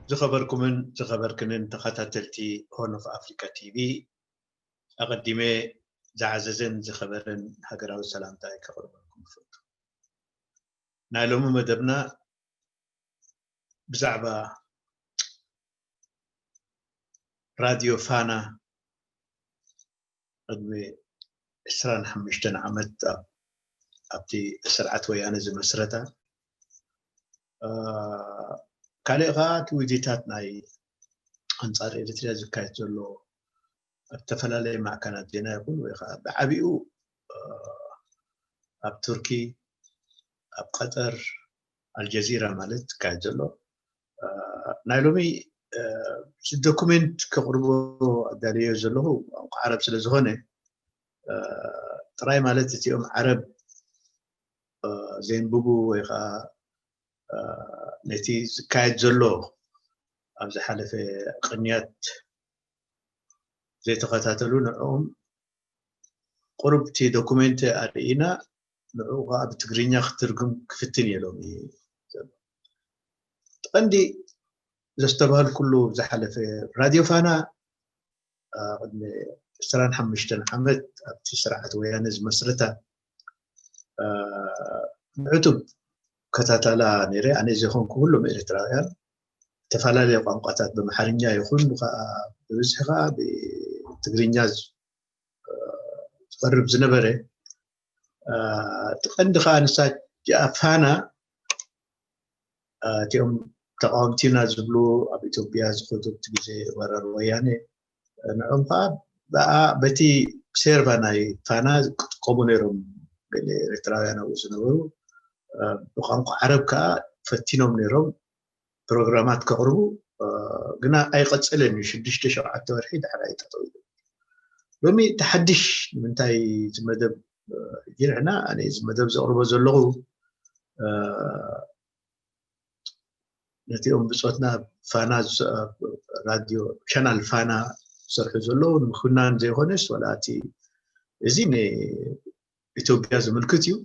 ዝኸበርኩምን ዝኸበርክንን ተኸታተልቲ ሆርን ኦፍ ኣፍሪካ ቲቪ፣ ኣቐዲመ ዝዓዘዘን ዝኸበረን ሃገራዊ ሰላምታይ ከቕርበልኩም እፈቱ። ናይ ሎሚ መደብና ብዛዕባ ራድዮ ፋና ቅድሚ ዕስራን ሓሙሽተን ዓመት ኣብ ኣብቲ ስርዓት ወያነ ዝመስረታ፣ ካልእ ከዓ እቲ ውዲታት ናይ ኣንጻር ኤርትርያ ዝካየድ ዘሎ ኣብ ዝተፈላለየ ማዕከናት ዜና ይኹን ወይ ከዓ ብዓቢኡ ኣብ ቱርኪ፣ ኣብ ቀጠር፣ ኣልጀዚራ ማለት ዝካየድ ዘሎ ናይ ሎሚ ዶኩሜንት ከቕርቦ ኣዳልዮ ዘለኹ ቋንቋ ዓረብ ስለ ዝኾነ፣ ጥራይ ማለት እቲኦም ዓረብ ዘንብቡ ወይ ከዓ ነቲ ዝካየድ ዘሎ ኣብ ዝሓለፈ ቅንያት ዘይተኸታተሉ ንዕኦም ቁሩብ እቲ ዶኩሜንት ኣርእይና ንዕኡ ከዓ ብትግርኛ ክትርጉም ክፍትን እየ ሎሚ ዘሎ። ቀንዲ ዘስተባህልኩሉ ዝሓለፈ ራድዮ ፋና ቅድሚ ዕስራን ሓሙሽተን ዓመት ኣብቲ ስርዓት ወያነ ዝመስረታ ብዕቱብ ከታተላ ነይረ። ኣነ ዘይኮንኩ ኩሎም ኤርትራውያን ዝተፈላለየ ቋንቋታት ብኣምሓርኛ ይኹን ከዓ ብብዝሒ ከዓ ብትግርኛ ዝቐርብ ዝነበረ እቲ ቀንዲ ከዓ ንሳ ፋና እቲኦም ተቃወምቲና ዝብሉ ኣብ ኢትዮጵያ ዝኸዱ እቲ ግዜ ወራር ወያነ ንዕኦም ከዓ በቲ ሴርቫ ናይ ፋና ክጥቀሙ ነይሮም። ገለ ኤርትራውያን ኣብኡ ዝነበሩ ብቋንቋ ዓረብ ከዓ ፈቲኖም ነይሮም ፕሮግራማት ከቕርቡ፣ ግና ኣይቐጸለን እዩ። ሽዱሽተ ሸውዓተ ወርሒ ድሕራይ ጠጠው ኢሉ። ሎሚ እቲ ሓድሽ ንምንታይ እዚ መደብ ጅርሕና ኣነ እዚ መደብ ዘቕርቦ ዘለኹ ነቲኦም ብጾትና ፋና ራድዮ ቻናል ፋና ዝሰርሑ ዘለዉ ንምኩናን ዘይኮነስ ወላ እቲ እዚ ንኢትዮጵያ ዝምልክት እዩ።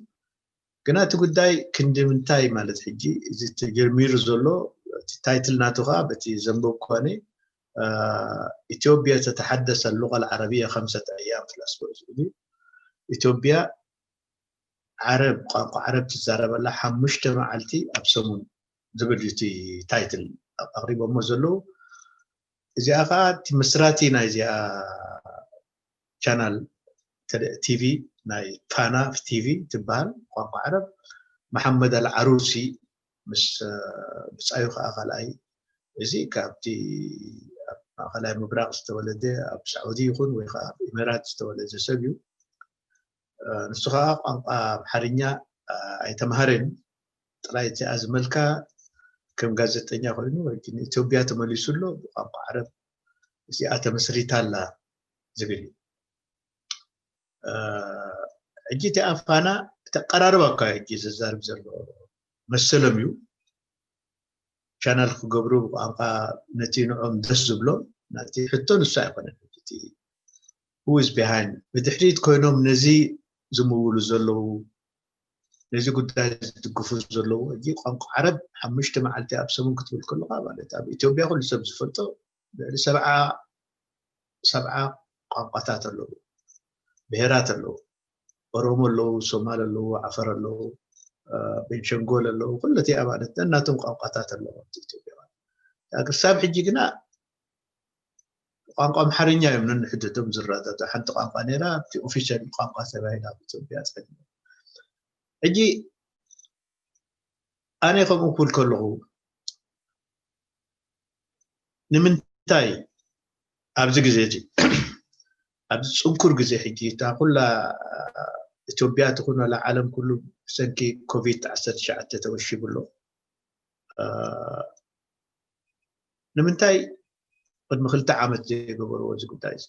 ግና እቲ ጉዳይ ክንዲ ምንታይ ማለት ሕጂ እዚ ተጀሚሩ ዘሎ እቲ ታይትል ናቱ ከዓ በቲ ዘንበብ ኮነ ኢትዮጵያ ተተሓደሰ ሉቃል ዓረብያ ከምሰት ኣያም ፍላስፎ ዝብል ኢትዮጵያ ዓረብ ቋንቋ ዓረብ ትዛረበላ ሓሙሽተ መዓልቲ ኣብ ሰሙን ዝብል እዩ እቲ ታይትል ኣቕሪቦሞ ዘለዉ። እዚኣ ከዓ እቲ መስራቲ ናይ እዚኣ ቻናል ቲቪ ናይ ፋና ቲቪ ትበሃል ቋንቋ ዓረብ መሓመድ ኣልዓሩሲ ምስ ብፃዩ ከዓ ካልኣይ እዚ ካብቲ ኣብ ማእኸላይ ምብራቕ ዝተወለደ ኣብ ሳዑዲ ይኹን ወይ ከዓ ኣብ ኢመራት ዝተወለደ ሰብ እዩ። ንሱ ከዓ ቋንቋ ኣምሓርኛ ኣይተምሃረን። ጥራይ እዚኣ ዝመልካ ከም ጋዜጠኛ ኮይኑ ወይ ንኢትዮጵያ ተመሊሱ ኣሎ ብቋንቋ ዓረብ እዚኣ ተመስሪታ ኣላ ዝብል እዩ። ሕጂ እቲ ኣፋና እቲ ኣቀራርባ እኳ ሕጂ ዘዛርብ ዘሎ መሰሎም እዩ። ቻናል ክገብሩ ብቋንቋ ነቲ ንዖም ደስ ዝብሎም ናቲ ሕቶ ንሱ ኣይኮነን። እቲ who is behind ብድሕሪት ኮይኖም ነዚ ዝምውሉ ዘለዉ ነዚ ጉዳይ ዝድግፉ ዘለዉ ሕጂ ቋንቋ ዓረብ ሓሙሽተ መዓልቲ ኣብ ሰሙን ክትብል ከለካ ማለት ኣብ ኢትዮጵያ ኩሉ ሰብ ዝፈልጦ ልዕሊ ሰብዓ ሰብዓ ቋንቋታት ኣለዉ፣ ብሄራት ኣለዉ፣ ኦሮሞ ኣለዉ፣ ሶማል ኣለዉ፣ ዓፈር ኣለዉ፣ ቤንሸንጎል ኣለዉ፣ ኩለቲ ኣባለት ነናቶም ቋንቋታት ኣለዎም ኢትዮጵያ። ክሳብ ሕጂ ግና ቋንቋ ኣምሓርኛ እዮም ነንሕድቶም ዝረዳዱ። ሓንቲ ቋንቋ ነይራ ኣብቲ ኦፊሻል ቋንቋ ተባሂላ ኣብ ኢትዮጵያ ጸኒሑ። ሕጂ ኣነ ከምኡ ክብል ከለኹ ንምንታይ ኣብዚ ግዜ እዚ ኣብዚ ፅንኩር ግዜ ሕጂ እታ ኩላ ኢትዮጵያ ትኹን ዋላ ዓለም ኩሉ ብሰንኪ ኮቪድ ዓሰርተ ትሽዓተ ተወሺቡ ኣሎ። ንምንታይ ቅድሚ ክልተ ዓመት ዘይገበርዎ እዚ ጉዳይ እዚ?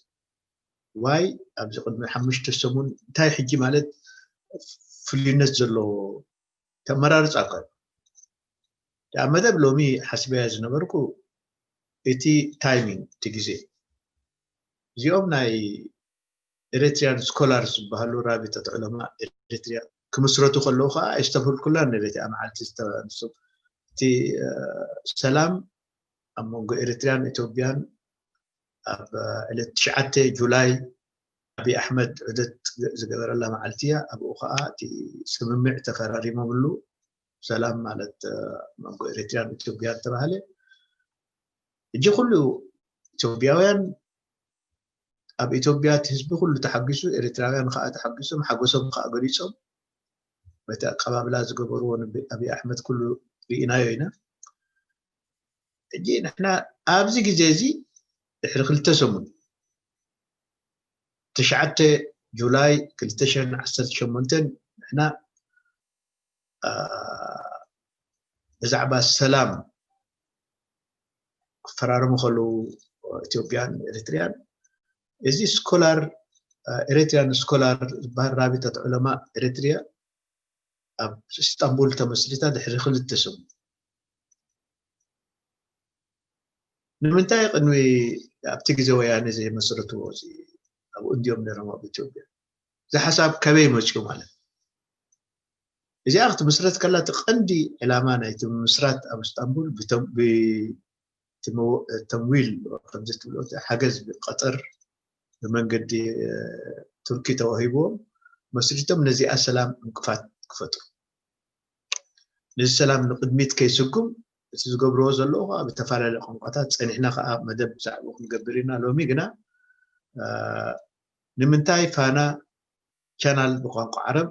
ዋይ ኣብዚ ቅድሚ ሓሙሽተ ሰሙን እንታይ ሕጂ ማለት ፍሉይነት ዘለዎ ተመራርፃ እኳ እዩ። ደኣ መደብ ሎሚ ሓስበያ ዝነበርኩ እቲ ታይሚንግ እቲ ግዜ እዚኦም ናይ ኤሪትሪያን ስኮላርስ ዝበሃሉ ራቢተት ዑለማ ኤሪትሪያ ክምስረቱ ከለዉ ከዓ ኣይስተብህልኩላን ነይረ እቲኣ መዓልቲ ዝተንሱ እቲ ሰላም ኣብ መንጎ ኤሪትርያን ኢትዮጵያን ኣብ ዕለት ትሽዓተ ጁላይ ኣብይ ኣሕመድ ዑደት ዝገበረላ መዓልቲ እያ። ኣብኡ ከዓ እቲ ስምምዕ ተፈራሪሞምሉ፣ ሰላም ማለት መንጎ ኤሪትርያን ኢትዮጵያን ተባህለ። እጂ ኩሉ ኢትዮጵያውያን ኣብ ኢትዮጵያ እቲ ህዝቢ ኩሉ ተሓጒሱ፣ ኤርትራውያን ከዓ ተሓጒሶም፣ ሓጎሶም ከዓ ገሊጾም። በቲ ኣቀባብላ ዝገበርዎ ንኣብይ ኣሕመድ ኩሉ ርኢናዮ ኢና። ሕጂ ንሕና ኣብዚ ግዜ እዚ ድሕሪ ክልተ ሰሙን፣ ትሽዓተ ጁላይ ክልተ ሽሕን ዓሰርተ ሸሞንተን ንሕና ብዛዕባ ሰላም ክፈራረሙ ከለዉ ኢትዮጵያን ኤሪትሪያን፣ እዚ ስኮላር፣ ኤሪትሪያን ስኮላር ዝበሃል ራቢተት ዑለማ ኤሪትሪያ ኣብ ኢስታንቡል ተመስሪታ ድሕሪ ክልተ ሰሙን። ንምንታይ ቅድሚ ኣብቲ ግዜ ወያነ ዘይመስረትዎ? እዚ ኣብኡ እንዲዮም ነይሮም ኣብ ኢትዮጵያ። እዚ ሓሳብ ከበይ መፅኡ ማለት? እዚኣ ክትምስረት ከላ እቲ ቀንዲ ዕላማ ናይቲ ምስራት ኣብ እስታንቡል ብተምዊል ከምዚ ትብሎ ሓገዝ ብቀጠር ብመንገዲ ቱርኪ ተዋሂብዎም መስሪቶም ነዚኣ ሰላም እንቅፋት ክፈጥሩ፣ ነዚ ሰላም ንቅድሚት ከይስጉም እቲ ዝገብርዎ ዘለዉ ከዓ ብተፈላለየ ቋንቋታት ጸኒሕና ከዓ መደብ ብዛዕባኡ ክንገብር ኢና። ሎሚ ግና ንምንታይ ፋና ቻናል ብቋንቋ ዓረብ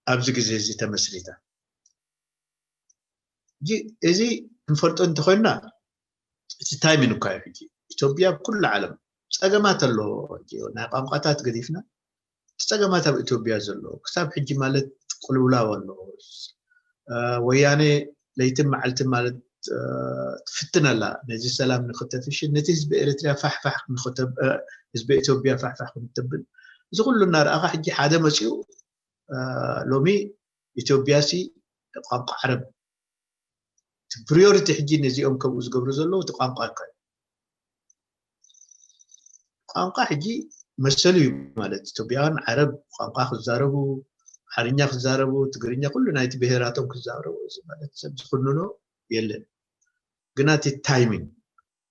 ኣብዚ ግዜ እዚ ተመስሪታ? እዚ ክንፈልጦ እንተኮይንና እቲ ታይሚን እኳ እዩ። ሕጂ ኢትዮጵያ ኣብ ኩሉ ዓለም ጸገማት ኣለዎ። ናይ ቋንቋታት ገዲፍና እቲ ጸገማት ኣብ ኢትዮጵያ ዘሎ ክሳብ ሕጂ ማለት ቅልውላው ኣሎ። ወያነ ለይትን መዓልትን ማለት ትፍትን ኣላ ነዚ ሰላም ንክተፍሽን፣ ነቲ ህዝቢ ኤርትርያ ፋሕፋሕ ንክተብ-፣ ህዝቢ ኢትዮጵያ ፋሕፋሕ ክንተብል፣ እዚ ኩሉ እናረኣኻ ሕጂ ሓደ መፂኡ ሎሚ ኢትዮጵያ ሲ ቋንቋ ዓረብ እቲ ፕሪዮሪቲ ሕጂ ነዚኦም ከምኡ ዝገብሩ ዘለዉ እቲ ቋንቋ እኳ እዩ። ቋንቋ ሕጂ መሰሉ እዩ ማለት ኢትዮጵያውያን ዓረብ ቋንቋ ክዛረቡ፣ ኣምሓርኛ ክዛረቡ፣ ትግርኛ ኩሉ ናይቲ ብሄራቶም ክዛረቡ እዚ ማለት ሰብ ዝኩንኖ የለን። ግና እቲ ታይሚንግ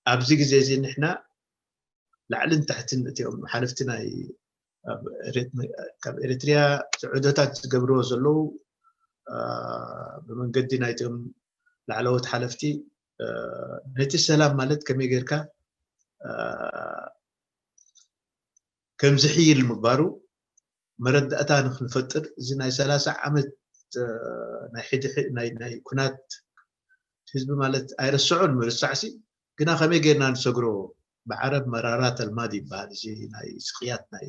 ኣብዚ ግዜ እዚ ንሕና ላዕልን ታሕትን እቲኦም ሓለፍቲ ናይ ካብ ኤርትርያ ዑደታት ዝገብርዎ ዘለዉ ብመንገዲ ናይቶም ላዕለዎት ሓለፍቲ ነቲ ሰላም ማለት ከመይ ጌርካ ከም ዝሕይል ምግባሩ መረዳእታ ንክንፈጥር እዚ ናይ ሰላሳ ዓመት ናይ ሕድሕድ ናይ ኩናት ህዝቢ ማለት ኣይረስዖን ምርሳዕሲ ግና ከመይ ጌርና ንሰግሮ ብዓረብ መራራ ተልማድ ይበሃል። እዚ ናይ ስቅያት ናይ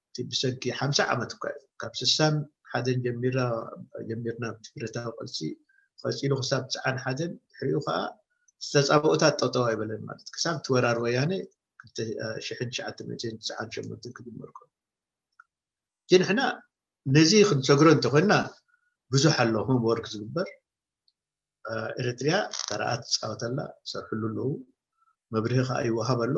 እቲ ብሰንኪ ሓምሳ ዓመት እኳ እዩ ካብ ስሳን ሓደን ጀሚርና ጀሚርና ብቲ ብረታዊ ቃልሲ ቀፂሉ ክሳብ ትስዓን ሓደን ድሕሪኡ ከዓ ዝተፃብኦታት ጠጠው ኣይበለን ማለት ክሳብ እቲ ወራር ወያነ ክልተ ሽሕን ትሽዓተ ሚእትን ትስዓን ሸሞንተን ክጅመር ከሎ ግን ንሕና ነዚ ክንሰግሮ እንተኮይንና ብዙሕ ኣሎ ሆምወርክ ዝግበር ኤርትርያ ተረኣ ትፃወተላ ይሰርሕሉ ኣለዉ መብርሂ ከዓ ይወሃብ ኣሎ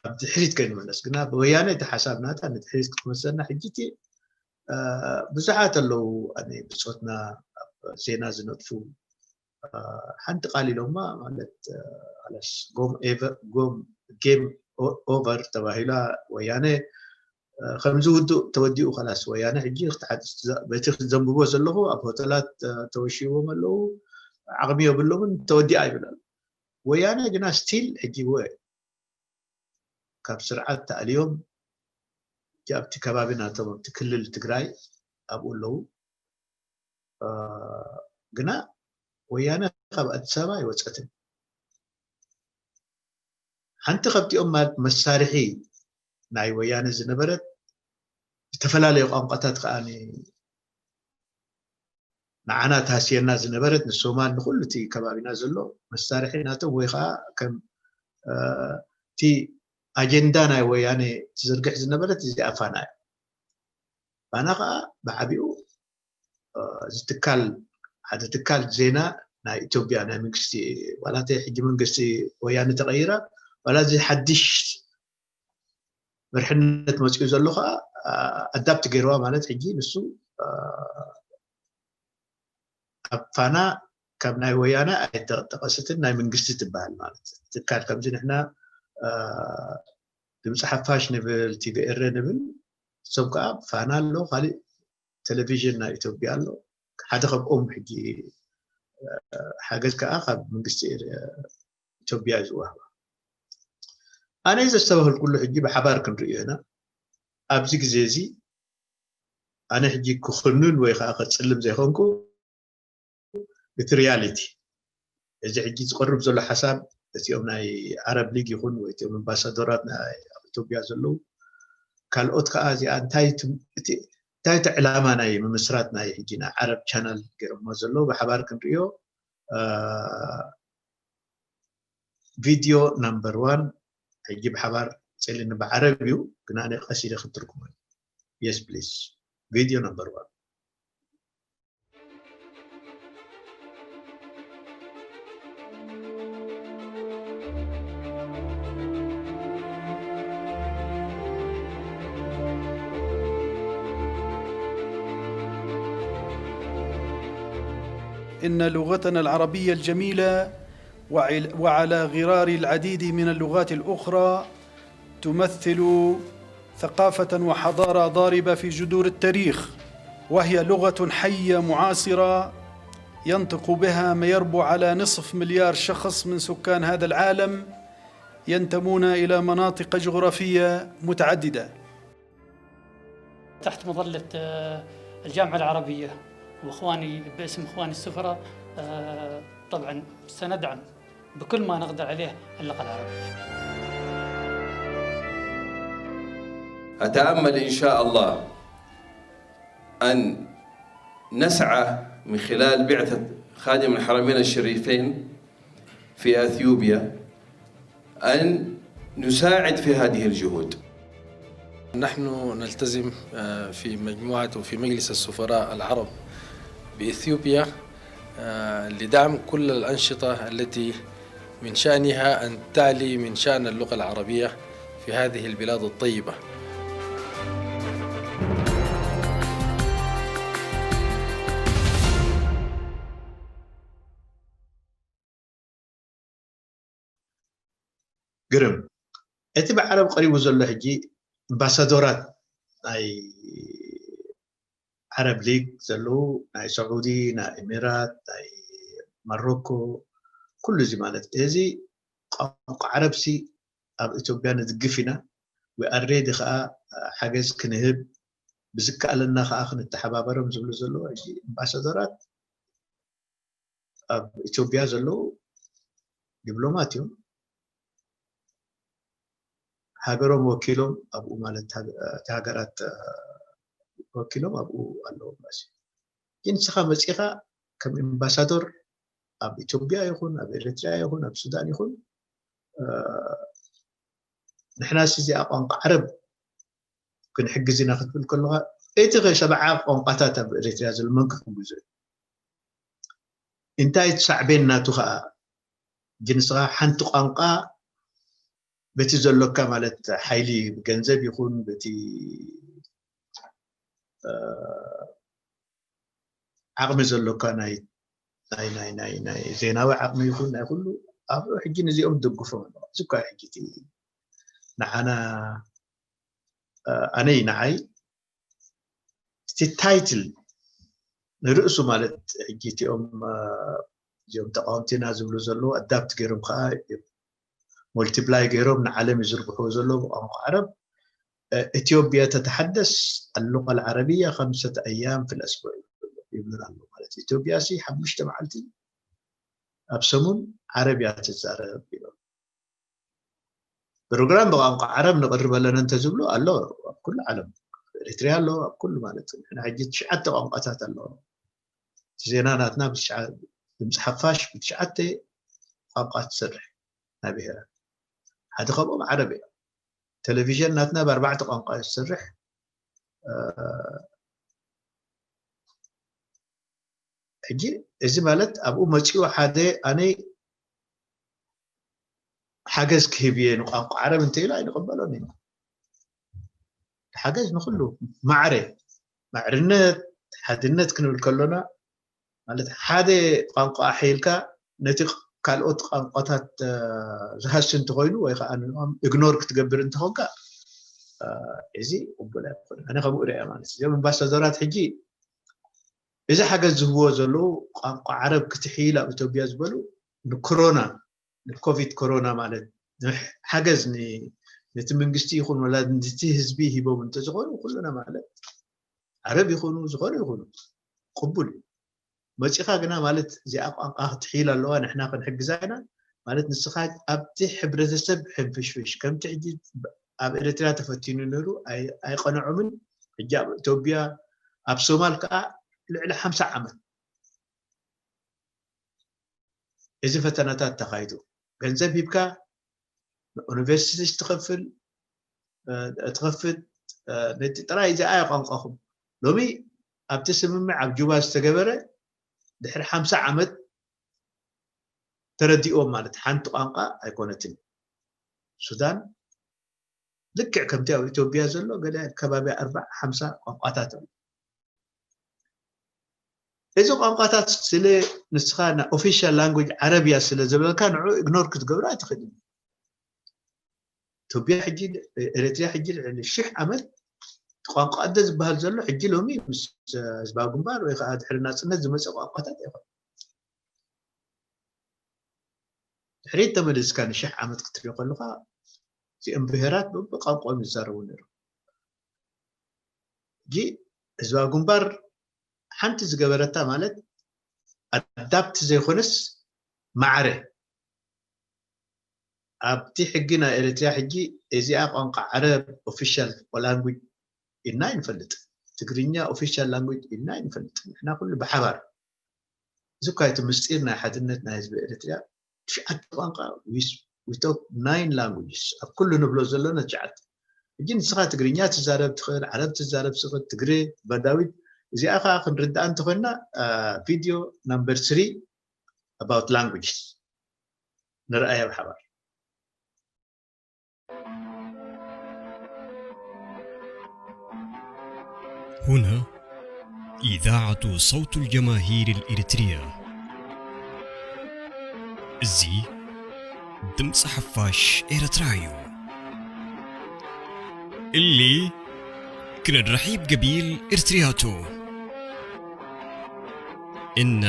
ኣብ ድሕሪት ከይንመለስ ግና ብወያነ እቲ ሓሳብ ናታ ንድሕሪት ክትመልሰና ሕጂ እቲ ብዙሓት ኣለዉ ኣነ ብፆትና ኣብ ዜና ዝነጥፉ ሓንቲ ቃል ኢሎማ ማለት ስ ጎም ጌም ኦቨር ተባሂላ ወያነ ከምዚ ውዱእ ተወዲኡ ከላስ ወያነ ሕጂ በቲ ዘንብቦ ዘለኹ ኣብ ሆተላት ተወሽዎም ኣለዉ ዓቕሚ የብሎምን ተወዲኣ ይብል ኣሎ ወያነ ግና ስቲል ሕጂ ወ ካብ ስርዓት ተኣልዮም ኣብቲ ከባቢ ናቶም ኣብቲ ክልል ትግራይ ኣብኡ ኣለዉ ግና ወያነ ካብ ኣዲስ ኣበባ ኣይወፀትን ሓንቲ ካብቲኦም ማለት መሳርሒ ናይ ወያነ ዝነበረት ዝተፈላለዩ ቋንቋታት ከዓ ንዓና ታስየና ዝነበረት ንሶማል ንኩሉ እቲ ከባቢና ዘሎ መሳርሒ ናቶም ወይ ከዓ ከም እቲ ኣጀንዳ ናይ ወያነ ትዝርግሕ ዝነበረት እዚኣ ፋና እያ ፋና ከዓ ብዓቢኡ እዚ ትካል ሓደ ትካል ዜና ናይ ኢትዮጵያ ናይ መንግስቲ ዋላ ሕጂ መንግስቲ ወያነ ተቀይራ ዋላ እዚ ሓድሽ መርሕነት መፅኡ ዘሎ ከዓ ኣዳፕት ገይርዋ ማለት ሕጂ ንሱ ኣብ ፋና ካብ ናይ ወያነ ኣይተጠቐሰትን፣ ናይ መንግስቲ ትበሃል ማለት ትካል። ከምዚ ንሕና ድምፂ ሓፋሽ ንብል፣ ቲቪ ኤረ ንብል፣ እሶም ከዓ ፋና ኣሎ፣ ካሊእ ቴሌቪዥን ናይ ኢትዮጵያ ኣሎ። ሓደ ካብኦም ሕጂ ሓገዝ ከዓ ካብ መንግስቲ ኢትዮጵያ እዩ ዝወሃባ። ኣነ ዘስተባህልኩሉ ሕጂ ብሓባር ክንርእዮ ኢና። ኣብዚ ግዜ እዚ ኣነ ሕጂ ክኹንን ወይ ከዓ ከፅልም ዘይኮንኩ፣ እቲ ሪያሊቲ እዚ ሕጂ ዝቐርብ ዘሎ ሓሳብ፣ እቲኦም ናይ ዓረብ ሊግ ይኹን ወይ እቲኦም ኣምባሳደራት ናይ ኣብ ኢትዮጵያ ዘለዉ፣ ካልኦት ከዓ እዚኣ እንታይ እቲ ዕላማ ናይ ምምስራት ናይ ሕጂ ናይ ዓረብ ቻናል ገይሮሞ ዘለዉ ብሓባር ክንርእዮ። ቪድዮ ናምበር ዋን ሕጂ ብሓባር ፅልኒ ብዓረብ እዩ፣ ግን ኣነ ቀስ ኢለ ክትርጉሞ። የስ ፕሊዝ፣ ቪድዮ ናምበር ዋን። إن لغتنا العربية الجميلة وعلى غرار العديد من اللغات الأخرى تمثل ثقافة وحضارة ضاربة في جذور التاريخ، وهي لغة حية معاصرة ينطق بها ما يربو على نصف مليار شخص من سكان هذا العالم، ينتمون إلى مناطق جغرافية متعددة. تحت مظلة الجامعة العربية وإخواني باسم إخواني السفراء، طبعا سندعم بكل ما نقدر عليه اللغة العربية. أتأمل إن شاء الله أن نسعى من خلال بعثة خادم الحرمين الشريفين في أثيوبيا أن نساعد في هذه الجهود. نحن نلتزم في مجموعة وفي مجلس السفراء العرب بإثيوبيا لدعم كل الأنشطة التي من شأنها أن تعلي من شأن اللغة العربية في هذه البلاد الطيبة. ግርም። እቲ ብዓረብ ቀሪቡ ዘሎ ሕጂ ኣምባሳዶራት ናይ ዓረብ ሊግ ዘለዉ ናይ ሰዑዲ፣ ናይ ኤሚራት፣ ናይ ማሮኮ፣ ኩሉ እዚ ማለት እዚ ቋንቋ ዓረብሲ ኣብ ኢትዮጵያ ንድግፍ ኢና፣ we are ready ከዓ ሓገዝ ክንህብ ብዝከኣለና ከዓ ክንተሓባበሮም ዝብሉ ዘለዉ ሕጂ ኣምባሳደራት ኣብ ኢትዮጵያ ዘለዉ ዲፕሎማት እዮም። ሃገሮም ወኪሎም ኣብኡ ማለት እቲ ሃገራት ወኪሎም ኣብኡ ኣለዉ ማለት እዩ። ግን ንስኻ መፂኻ ከም ኤምባሳዶር ኣብ ኢትዮጵያ ይኹን ኣብ ኤርትራ ይኹን ኣብ ሱዳን ይኹን ንሕና እዚኣ ቋንቋ ዓረብ ክንሕግዝ ኢና ክትብል ከለኻ እቲ ኸ ሰብዓ ቋንቋታት ኣብ ኤርትራ ዘሎ መን ክሕግዞ እዩ? እንታይ እቲ ሳዕቤን ናቱ ኸዓ ግን ንስኻ ሓንቲ ቋንቋ በቲ ዘሎካ ማለት ሓይሊ ብገንዘብ ይኹን በቲ ዓቕሚ ዘሎካ ናይ ናይ ናይ ናይ ናይ ዜናዊ ዓቕሚ ይኹን ናይ ኩሉ ኣብኡ ሕጂ ነዚኦም ትድግፎም ኣለኻ። እዚ እኳ እዩ ሕጂ እቲ ንዓና ኣነይ ንዓይ እቲ ታይትል ንርእሱ ማለት ሕጂ እቲኦም እዚኦም ተቃወምቲና ዝብሉ ዘለዉ ኣዳፕት ገይሮም ከዓ ሞልቲፕላይ ገይሮም ንዓለም ይዝርግሕዎ ዘለዉ ብቋንቋ ዓረብ ኢትዮጵያ ተተሓደስ اللغة العربية خمسة أيام في الأسبوع ይብሉና ኣለዉ ማለት ኢትዮጵያ ሲ ሓሙሽተ መዓልቲ ኣብ ሰሙን ዓረብ እያ ትዛረብ ኢሎም ፕሮግራም ብቋንቋ ዓረብ ንቕርብ ኣለና እንተዝብሉ ኣሎ ኣብ ኩሉ ዓለም ኤሪትርያ ኣሎ ኣብ ኩሉ ማለት ንሕና ሕጂ ትሽዓተ ቋንቋታት ኣለዎ እቲ ዜና ናትና ድምፂ ሓፋሽ ብትሽዓተ ቋንቋ ትሰርሕ ናይ ብሄራት ሓደ ካብኦም ዓረብ እያ ቴሌቪዥን ናትና ብኣርባዕተ ቋንቋ እዩ ዝሰርሕ ሕጂ እዚ ማለት ኣብኡ መፂኡ ሓደ ኣነይ ሓገዝ ክህብ እየ ንቋንቋ ዓረብ እንተ ኢሉ ኣይንቐበሎን ኢና ሓገዝ ንኩሉ ማዕረ ማዕርነት ሓድነት ክንብል ከሎና ማለት ሓደ ቋንቋ ኣሕይልካ ነቲ ካልኦት ቋንቋታት ዝሃሲ እንተኮይኑ ወይ ከዓ ንኦም ኢግኖር ክትገብር እንተኮንካ፣ እዚ ቅቡል ኣይኮነ። ኣነ ከምኡ ሪኣ ማለት እዚኦም ኣምባሳደራት ሕጂ እዚ ሓገዝ ዝህብዎ ዘለዉ ቋንቋ ዓረብ ክትሕይል ኣብ ኢትዮጵያ ዝበሉ ንኮሮና ንኮቪድ ኮሮና ማለት ሓገዝ ነቲ መንግስቲ ይኹን ወላ ነቲ ህዝቢ ሂቦም እንተዝኾኑ ኩሉና ማለት ዓረብ ይኹኑ ዝኾኑ ይኹኑ ቅቡል እዩ። መፂኻ ግና ማለት እዚኣ ቋንቋ ክትሕይል ኣለዋ ንሕና ክንሕግዛ ኢና ማለት ንስኻ ኣብቲ ሕብረተሰብ ሕንፍሽፍሽ ከምቲ ሕጂ ኣብ ኤርትራ ተፈቲኑ ነሩ ኣይቀነዖምን። ሕጂ ኣብ ኢትዮጵያ ኣብ ሶማል ከዓ ልዕሊ ሓምሳ ዓመት እዚ ፈተናታት ተኻይዱ ገንዘብ ሂብካ ዩኒቨርሲቲስ ትኸፍል ትኸፍል ነቲ ጥራይ እዚኣ ቋንቋኹም ሎሚ ኣብቲ ስምምዕ ኣብ ጁባ ዝተገበረ ድሕሪ ሓምሳ ዓመት ተረዲኦም ማለት ሓንቲ ቋንቋ ኣይኮነትን ሱዳን ልክዕ ከምቲ ኣብ ኢትዮጵያ ዘሎ ገለ ከባቢ ኣርባዕ ሓምሳ ቋንቋታት ኣሎ እዚ ቋንቋታት ስለ ንስኻ ና ኦፊሻል ላንጉጅ ዓረብያ ስለ ዘበልካ ንዑ ኢግኖር ክትገብሮ ኣይትኽእልን ኢትዮጵያ ሕጂ ኤርትርያ ሕጂ ልዕሊ ሽሕ ዓመት ቋንቋ ኣደ ዝበሃል ዘሎ ሕጂ ሎሚ ምስ ህዝባዊ ግንባር ወይ ከዓ ድሕሪ ናፅነት ዝመፀ ቋንቋታት ኣይኮነ ድሕሪት ተመሊስካ ንሽሕ ዓመት ክትሪኦ ከለካ እዚኦም ብሄራት በብቋንቋኦም ይዛረቡ ነይሮም ሕጂ ህዝባዊ ግንባር ሓንቲ ዝገበረታ ማለት ኣዳፕት ዘይኮነስ ማዕረ ኣብቲ ሕጊ ናይ ኤርትርያ ሕጂ እዚኣ ቋንቋ ዓረብ ኦፊሻል ላንጉጅ ኢልና ኣይንፈልጥ ትግርኛ ኦፊሻል ላንጉጅ ኢልና ኣይንፈልጥ ንሕና ኩሉ ብሓባር እዚ እኳ እቲ ምስጢር ናይ ሓድነት ናይ ህዝቢ ኤርትርያ ትሽዓተ ቋንቋ we talk nine languages ኣብ ኩሉ ንብሎ ዘለና ትሽዓተ ሕጂ ንስኻ ትግርኛ ትዛረብ ትኽእል ዓረብ ትዛረብ ትኽእል ትግሬ በዳዊት እዚኣ ከዓ ክንርዳኣ እንተኮይና video number three about languages ንርኣያ ብሓባር هنا إذاعة صوت الجماهير الإريترية እዚ ድምፂ ሓፋሽ ኤርትራ እዩ እሊ ክነድረሒብ ገቢል ኤርትርያቱ እና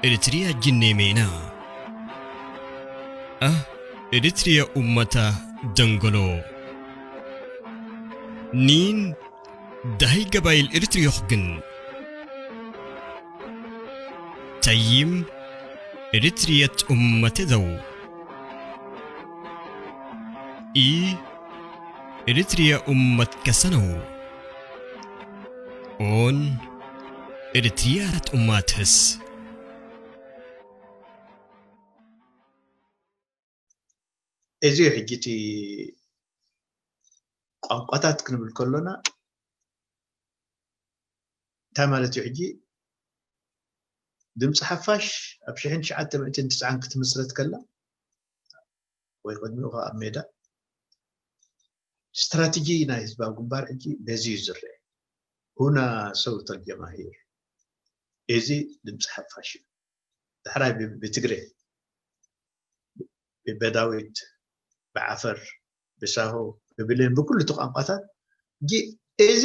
ኤርትርያ ጅኔሜና ኣህ ኤርትርያ ኡመታ ደንገሎ ኒን ዳህይ ገባይል ኤርትርዮኽ ግን ተይም ኤርትርየት ኡመተ ዘው ኢ ኤርትርያ ኡመት ከሰነው ኦን ኤርትርያ ኡማትስ እዚ ሕጂ እቲ ቋንቋታት ክንብል ከሎና እንታይ ማለት እዩ ሕጂ ድምፂ ሓፋሽ ኣብ ሽሕን ትሽዓተ ሚእትን ትስዓን ክትምስረት ከላ ወይ ቅድሚኡ ከዓ ኣብ ሜዳ ስትራቴጂ ናይ ህዝባዊ ግንባር ሕጂ በዚ እዩ ዝረአ ሁና ሰውት ኣልጀማሂር እዚ ድምፂ ሓፋሽ እዩ ዳሕራይ ብትግሬ ብበዳዊት ብዓፈር ብሳሆ ብብሌን ብኩሉ እቲ ቋንቋታት እዚ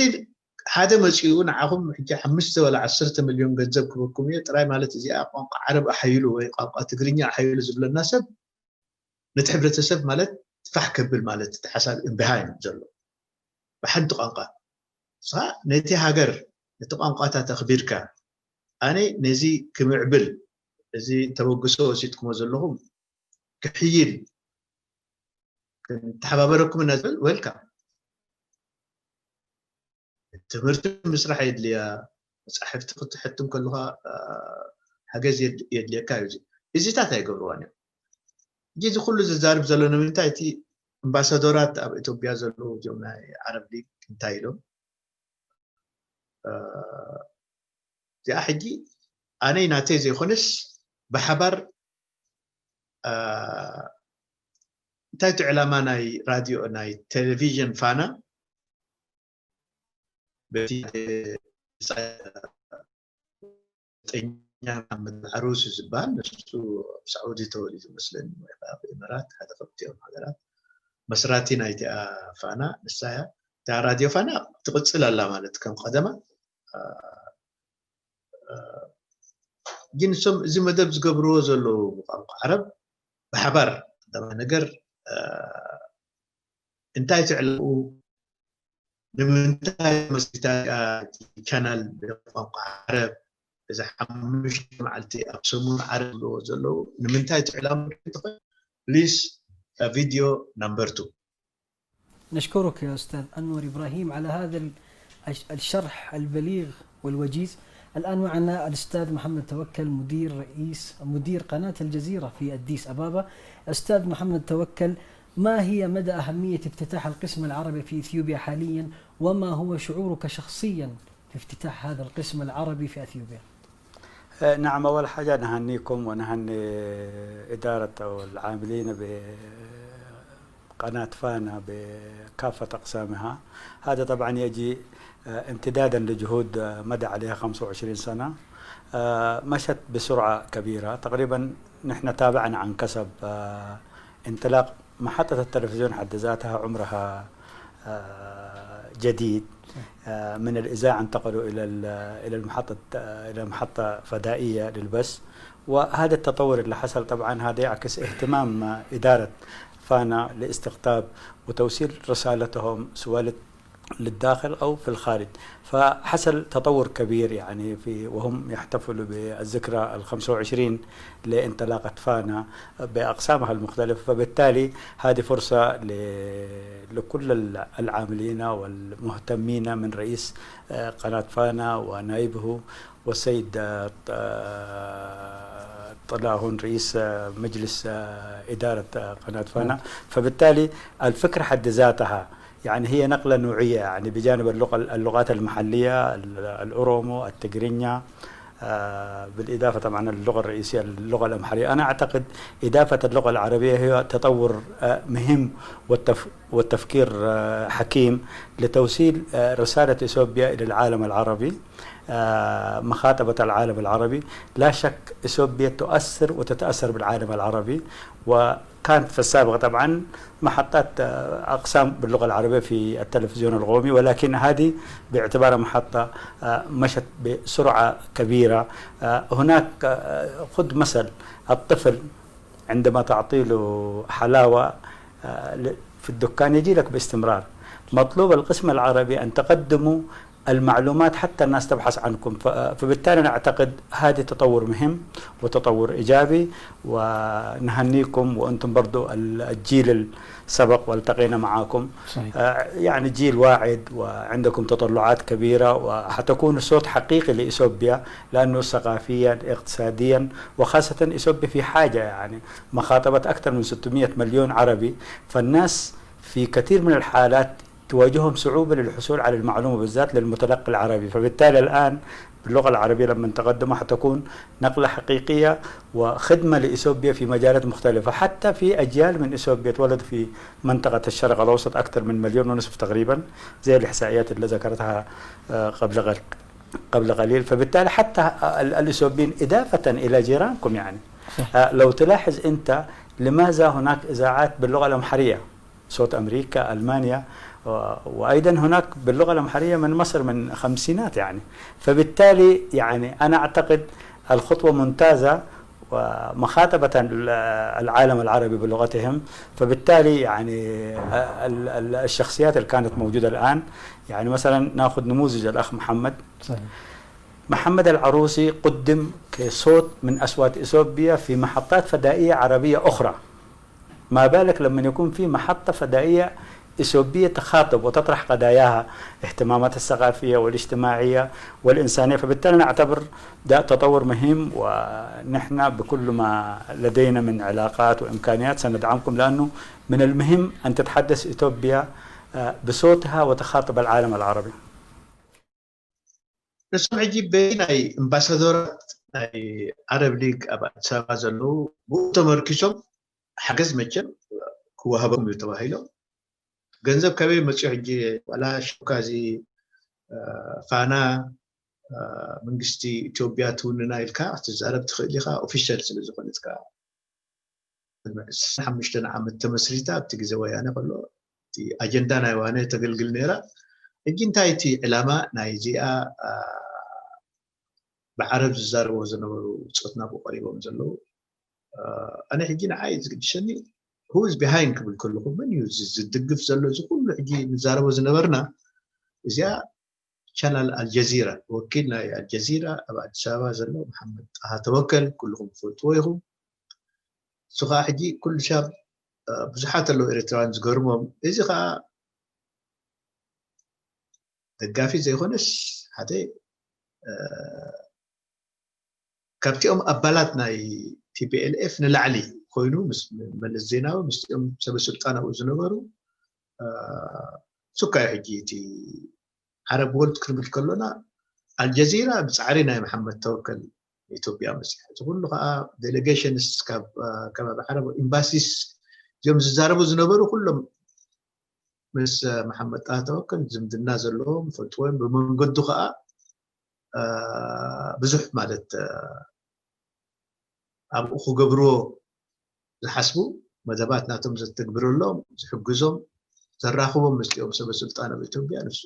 ሓደ መፂኡ ንዓኹም ሕጂ ሓሙሽተ ወላ ዓሰርተ ሚልዮን ገንዘብ ክበኩም እየ ጥራይ ማለት እዚኣ ቋንቋ ዓረብ ኣሓይሉ ወይ ቋንቋ ትግርኛ ኣሓይሉ ዝብለና ሰብ ነቲ ሕብረተሰብ ማለት ፋሕ ከብል ማለት እቲ ሓሳብ እምብሃይ ዘሎ ብሓንቲ ቋንቋ ንስኻ ነቲ ሃገር ነቲ ቋንቋታት ኣኽቢርካ ኣነ ነዚ ክምዕብል እዚ ተበግሶ ወሲድኩሞ ዘለኹም ክሕይል ክንተሓባበረኩም ኢና ዝብል ዌልካም ትምህርቲ ምስራሕ የድልያ መፃሕፍቲ ክትሕትም ከለካ ሓገዝ የድልየካ እዩ እዚታት ኣይገብርዋን እዮም ሕጂ እዚ ኩሉ ዝዛርብ ዘሎ ንምንታይ እቲ ኣምባሳደራት ኣብ ኢትዮጵያ ዘለዉ እዚኦም ናይ ዓረብ ሊግ እንታይ ኢሎም እዚኣ ሕጂ ኣነይ ናተይ ዘይኮነስ ብሓባር እንታይ እቲ ዕላማ ናይ ራድዮ ናይ ቴሌቪዥን ፋና በቲ መሓመድ ዓሩሲ ዝበሃል፣ ንሱ ኣብ ሳዑዲ ተወሊዱ መስለኒ፣ ወይ ከዓ ኣብ ኢማራት፣ ሓደ ካብቲኦም ሃገራት። መስራቲ ናይቲኣ ፋና ንሳ እያ። እታ ራድዮ ፋና ትቕጽል ኣላ ማለት ከም ቀደማ። አ፣ አ፣ ግን እሶም እዚ መደብ ዝገብርዎ ዘለዉ ብቋንቋ ዓረብ ብሓባር ቀዳማይ ነገር፣ አ፣ እንታይ ትዕለምኡ፣ ንምንታይ መስሪታ ቻናል ብቋንቋ ዓረብ፣ እዚ ሓሙሽተ መዓልቲ ኣብ ሰሙን ዓረብ ዝብልዎ ዘለዉ ንምንታይ ትዕላሙ ትኽእል? ፕሊስ ቪድዮ ናምበር ቱ። نشكرك يا أستاذ أنور إبراهيم على هذا ال- الش- الشرح البليغ والوجيز. الآن معنا الأستاذ محمد توكل، مدير رئيس مدير قناة الجزيرة في أديس أبابا. أستاذ محمد توكل، ما هي مدى أهمية افتتاح القسم العربي في إثيوبيا حاليا، وما هو شعورك شخصيا في افتتاح هذا القسم العربي في أثيوبيا؟ آه، نعم، أول حاجة نهنيكم ونهني إدارة أو العاملين بقناة فانا بكافة أقسامها. هذا طبعا يجي، آه، امتدادا لجهود، آه، مدى عليها خمسة وعشرين سنة. آه، مشت بسرعة كبيرة، تقريبا نحن تابعنا عن كسب، آه، انطلاق محطة التلفزيون حد ذاتها عمرها، آه، جديد. آه، من الإذاعة انتقلوا إلى ال- إلى المحطة، آه، إلى محطة فضائية للبث. وهذا التطور اللي حصل طبعا هذا يعكس اهتمام إدارة فانا لاستقطاب وتوصيل رسالتهم سواء للداخل أو في الخارج. فحصل تطور كبير يعني في، وهم يحتفلوا بالذكرى ال خمسة وعشرين لانطلاقة فانا بأقسامها المختلفة. فبالتالي هذه فرصة ل- لكل ال- العاملين والمهتمين من رئيس، آه، قناة فانا ونائبه والسيد، آه، ط- آه، طلاهون رئيس، آه، مجلس، آه، إدارة، آه، قناة فانا. فبالتالي الفكرة حد ذاتها يعني هي نقلة نوعية، يعني بجانب اللغة، اللغات المحلية، ال- الأورومو، التجرينيا، آه، بالإضافة طبعا اللغة الرئيسية اللغة الأمحرية. أنا أعتقد إضافة اللغة العربية هي تطور، آه، مهم والتف- والتفكير، آه، حكيم لتوصيل، آه، رسالة إثيوبيا إلى العالم العربي، آه، مخاطبة العالم العربي. لا شك إثيوبيا تؤثر وتتأثر بالعالم العربي، وكانت في السابق طبعا محطات، آه، أقسام باللغة العربية في التلفزيون القومي، ولكن هذه باعتبارها محطة، آه، مشت بسرعة كبيرة. آه، هناك، آه، خذ مثل الطفل عندما تعطي له حلاوة، آه، ل- في الدكان يجي لك باستمرار. مطلوب القسم العربي أن تقدموا المعلومات حتى الناس تبحث عنكم. ف- فبالتالي أنا أعتقد هذا تطور مهم وتطور إيجابي، ونهنيكم وأنتم برضو ال- الجيل السبق والتقينا معاكم. صحيح. آه، يعني جيل واعد وعندكم تطلعات كبيرة، وحتكون صوت حقيقي لإثيوبيا، لأنه ثقافيا، اقتصاديا، وخاصة إثيوبيا في حاجة يعني مخاطبة أكثر من ستمية مليون عربي. فالناس في كثير من الحالات تواجههم صعوبة للحصول على المعلومة، بالذات للمتلقي العربي. فبالتالي الآن باللغة العربية لما تقدموا حتكون نقلة حقيقية وخدمة لإثيوبيا في مجالات مختلفة، حتى في أجيال من إثيوبيا تولد في منطقة الشرق الأوسط أكثر من مليون ونصف تقريبا، زي الإحصائيات اللي ذكرتها، آه، قبل قل- قبل قليل. فبالتالي حتى ال- الإثيوبيين إضافة إلى جيرانكم يعني، آه، لو تلاحظ أنت لماذا هناك إذاعات باللغة الأمحرية، صوت أمريكا، ألمانيا، و- وأيضا هناك باللغة الأمحرية من مصر من خمسينات يعني. فبالتالي يعني أنا أعتقد الخطوة ممتازة ومخاطبة ال- العالم العربي بلغتهم. فبالتالي يعني ال- ال- الشخصيات اللي كانت موجودة الآن، يعني مثلا ناخذ نموذج الأخ محمد. صحيح. محمد العروسي قدم كصوت من أصوات إثيوبيا في محطات فضائية عربية أخرى. ما بالك لما يكون في محطة فضائية إثيوبية تخاطب وتطرح قضاياها، اهتماماتها الثقافية والاجتماعية والإنسانية. فبالتالي نعتبر ده تطور مهم، ونحن بكل ما لدينا من علاقات وإمكانيات سندعمكم، لأنه من المهم أن تتحدث إثيوبيا، آه، بصوتها وتخاطب العالم العربي. ንሶም ሕጂ በይናይ ኣምባሳደራት ናይ ዓረብ ሊግ ኣብ ኣዲስ ኣበባ ዘለዉ ብኡ ተመርኪሶም ሓገዝ መቸም ክወሃበኩም እዩ ተባሂሎም። ገንዘብ ከበይ መፅኡ? ሕጂ ዋላ ሸውካ እዚ ፋና መንግስቲ ኢትዮጵያ ትውንና ኢልካ ክትዛረብ ትኽእል ኢኻ፣ ኦፊሻል ስለ ዝኾነት። ካብ ዕስራን ሓሙሽተን ዓመት ተመስሪታ ኣብቲ ግዜ ወያነ ከሎ እቲ ኣጀንዳ ናይ ወያነ ተገልግል ነይራ። ሕጂ እንታይ እቲ ዕላማ ናይ እዚኣ ብዓረብ ዝዛረብዎ ዝነበሩ ብጾትና ብኡ ቀሪቦም ዘለዉ? ኣነ ሕጂ ንዓይ ዝግድሸኒ who is behind ክብል ከለኹ፣ መን እዩ ዝድግፍ ዘሎ እዚ ኩሉ ሕጂ ንዛረቦ ዝነበርና? እዚኣ ቻናል ኣልጀዚራ፣ ወኪል ናይ ኣልጀዚራ ኣብ ኣዲስ ኣበባ ዘሎ መሓመድ ጣሃ ተወከል፣ ኩልኹም ትፈልጥዎ ኢኹም። እሱ ከዓ ሕጂ ኩሉ ሻብ ብዙሓት ኣለዉ ኤርትራውያን ዝገርሞም። እዚ ከዓ ደጋፊ ዘይኮነስ ሓደ ካብቲኦም ኣባላት ናይ ቲፒኤልኤፍ ንላዕሊ ኮይኑ ምስ መለስ ዜናዊ ምስቲኦም ሰበ ስልጣን ኣብኡ ዝነበሩ፣ እሱ እኳ እዩ ሕጂ እቲ ዓረብ ወርልድ ክንብል ከሎና፣ ኣልጀዚራ ብፃዕሪ ናይ መሓመድ ተወከል ኢትዮጵያ መፅያ። እዚ ኩሉ ከዓ ዴሌጌሽንስ ካብ ከባቢ ዓረብ፣ ኤምባሲስ፣ እዚኦም ዝዛረቡ ዝነበሩ ኩሎም ምስ መሓመድ ጣሃ ተወከል ዝምድና ዘለዎም ይፈልጥዎ እዮም። ብመንገዱ ከዓ ብዙሕ ማለት ኣብኡ ክገብርዎ ዝሓስቡ መደባት ናቶም ዘተግብረሎም፣ ዝሕግዞም፣ ዘራኽቦም ምስቲኦም ሰበ ስልጣን ኣብ ኢትዮጵያ ንሱ።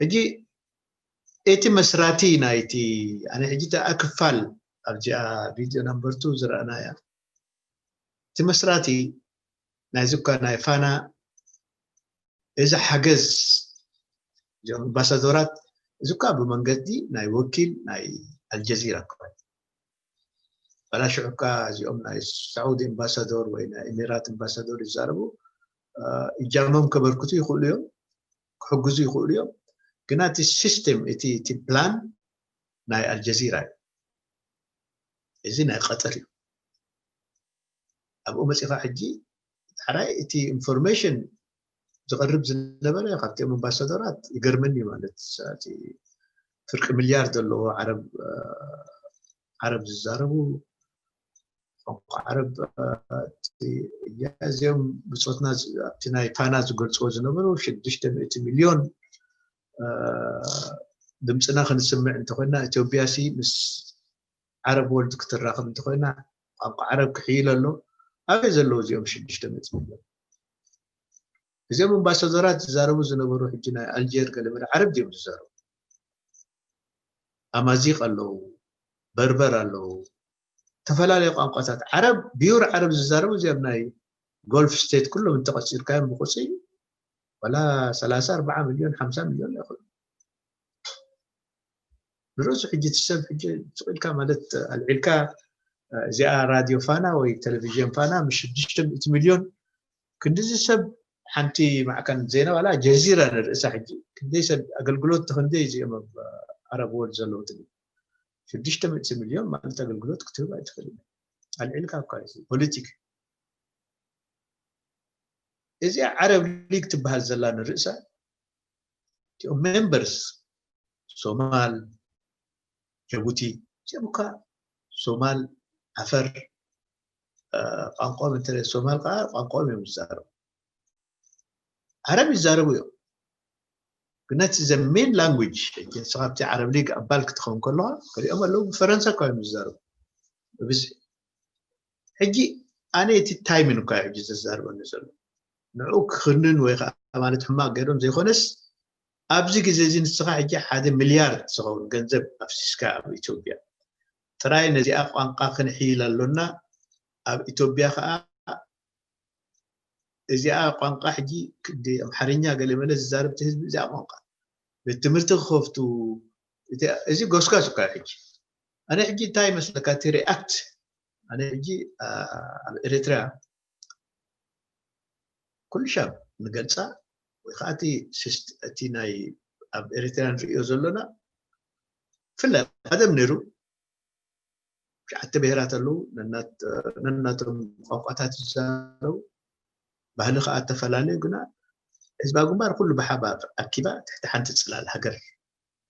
ሕጂ እቲ መስራቲ ናይቲ፣ ኣነ ሕጂ እታ ክፋል ኣብዚኣ ቪድዮ ናምበር ቱ ዝረኣናያ፣ እቲ መስራቲ ናይዚ እኳ ናይ ፋና እዚ ሓገዝ፣ እዚኦም ኣምባሳዶራት፣ እዚ እኳ ብመንገዲ ናይ ወኪል ናይ ኣልጀዚራ እኳ እዩ። ዋላ ሽዑ እኳ እዚኦም ናይ ሳዑዲ ኣምባሳዶር ወይ ናይ ኤሚራት ኣምባሳዶር ይዛረቡ፣ እጃሞም ከበርክቱ ይኽእሉ እዮም፣ ክሕግዙ ይኽእሉ እዮም። ግና እቲ ሲስተም፣ እቲ ፕላን ናይ ኣልጀዚራ እዩ። እዚ ናይ ቀጠር እዩ። ኣብኡ መፂኻ ሕጂ ዳሕራይ እቲ ኢንፎርሜሽን ዝቐርብ ዝነበረ ካብቲኦም ኣምባሳደራት ይገርመኒ። ማለት እቲ ፍርቂ ሚልያርድ ዘለዎ ዓረብ ዓረብ ዝዛረቡ፣ ቋንቋ ዓረብ፣ እዚኦም ብፆትና ኣብቲ ናይ ፋና ዝገልፅዎ ዝነበሩ ሽዱሽተ ሚእቲ ሚልዮን ድምፅና ክንስምዕ እንተኮይና፣ ኢትዮጵያ ሲ ምስ ዓረብ ወርልድ ክትራኸብ እንተኮይና፣ ቋንቋ ዓረብ ክሕይል ኣሎ። ኣበይ ዘለዉ እዚኦም ሽዱሽተ ሚእቲ ሚልዮን? እዚኦም ኣምባሳደራት ዝዛረቡ ዝነበሩ ሕጂ ናይ ኣልጀር ገለ መለ ዓረብ ድዮም ዝዛረቡ? ኣማዚቕ ኣለዉ፣ በርበር ኣለዉ፣ ዝተፈላለዩ ቋንቋታት ዓረብ፣ ቢዩር ዓረብ ዝዛረቡ እዚኦም ናይ ጎልፍ ስቴት ኩሎም እንተቐፂርካዮም ብቁፅሪ ዋላ ሰላሳ ኣርባዓ ሚልዮን ሓምሳ ሚልዮን ይኹን። ንርእሱ ሕጂ እቲ ሰብ ሕጂ ስቕ ኢልካ ማለት ኣልዒልካ፣ እዚኣ ራድዮ ፋና ወይ ቴሌቪዥን ፋና ምስ ሽዱሽተ ሚእቲ ሚልዮን ክንድዚ ሰብ ሓንቲ ማዕከን ዜና ዋላ ጀዚራ ንርእሳ ሕጂ ክንደይ ሰብ ኣገልግሎት ተክንደይ እዚኦም ኣብ ዓረብ ወርልድ ዘለዉ ትብል ሽዱሽተ ሚእቲ ሚልዮን ማለት ኣገልግሎት ክትህብ ኣይትኽእልን። ኣልዒልካ እኳ እዩ ፖለቲክ። እዚኣ ዓረብ ሊግ ትበሃል ዘላ ንርእሳ እቲኦም ሜምበርስ ሶማል፣ ጀቡቲ፣ እዚኦም እኳ ሶማል፣ ዓፈር፣ ቋንቋኦም እንተ ሶማል ከዓ ቋንቋኦም እዮም ዝዛረቡ። ዓረብ ይዛረቡ እዮም። ግን እቲ ዘ ሜን ላንጉጅ፣ ንስኻ ኣብቲ ዓረብ ሊግ ኣባል ክትኸውን ከለኻ ክሪኦም ኣለዉ፣ ብፈረንሳ እኳ እዮም ዝዛረቡ ብብዝሒ። ሕጂ ኣነ እቲ ታይምን እኳ እዩ ሕጂ ዘዛርበኒ ዘሎ። ንዕኡ ክኽንን ወይ ከዓ ማለት ሕማቕ ገይሮም ዘይኮነስ፣ ኣብዚ ግዜ እዚ ንስኻ ሕጂ ሓደ ሚልያርድ ዝኸውን ገንዘብ ኣፍሲስካ ኣብ ኢትዮጵያ ጥራይ ነዚኣ ቋንቋ ክንሕይል ኣሎና፣ ኣብ ኢትዮጵያ ከዓ እዚኣ ቋንቋ ሕጂ ክንዲ ኣምሓርኛ ገለ መለ ዝዛረብ እቲ ህዝቢ እዚኣ ቋንቋ ቤት ትምህርቲ ክኸፍቱ፣ እዚ ጎስጓስ እኳ እዩ። ሕጂ ኣነ ሕጂ እንታይ ይመስለካ እቲ ሪኣክት፣ ኣነ ሕጂ ኣብ ኤርትራ ኩሉ ሻብ ንገልፃ ወይ ከዓ እቲ ናይ ኣብ ኤርትራ ንሪኦ ዘሎና ፍላይ ቀደም ነይሩ ትሽዓተ ብሄራት ኣለዉ፣ ነናቶም ቋንቋታት ይዛረቡ፣ ባህሊ ከዓ እተፈላለዩ፣ ግና ህዝባዊ ግንባር ኩሉ ብሓባር ኣኪባ ትሕቲ ሓንቲ ፅላል ሃገር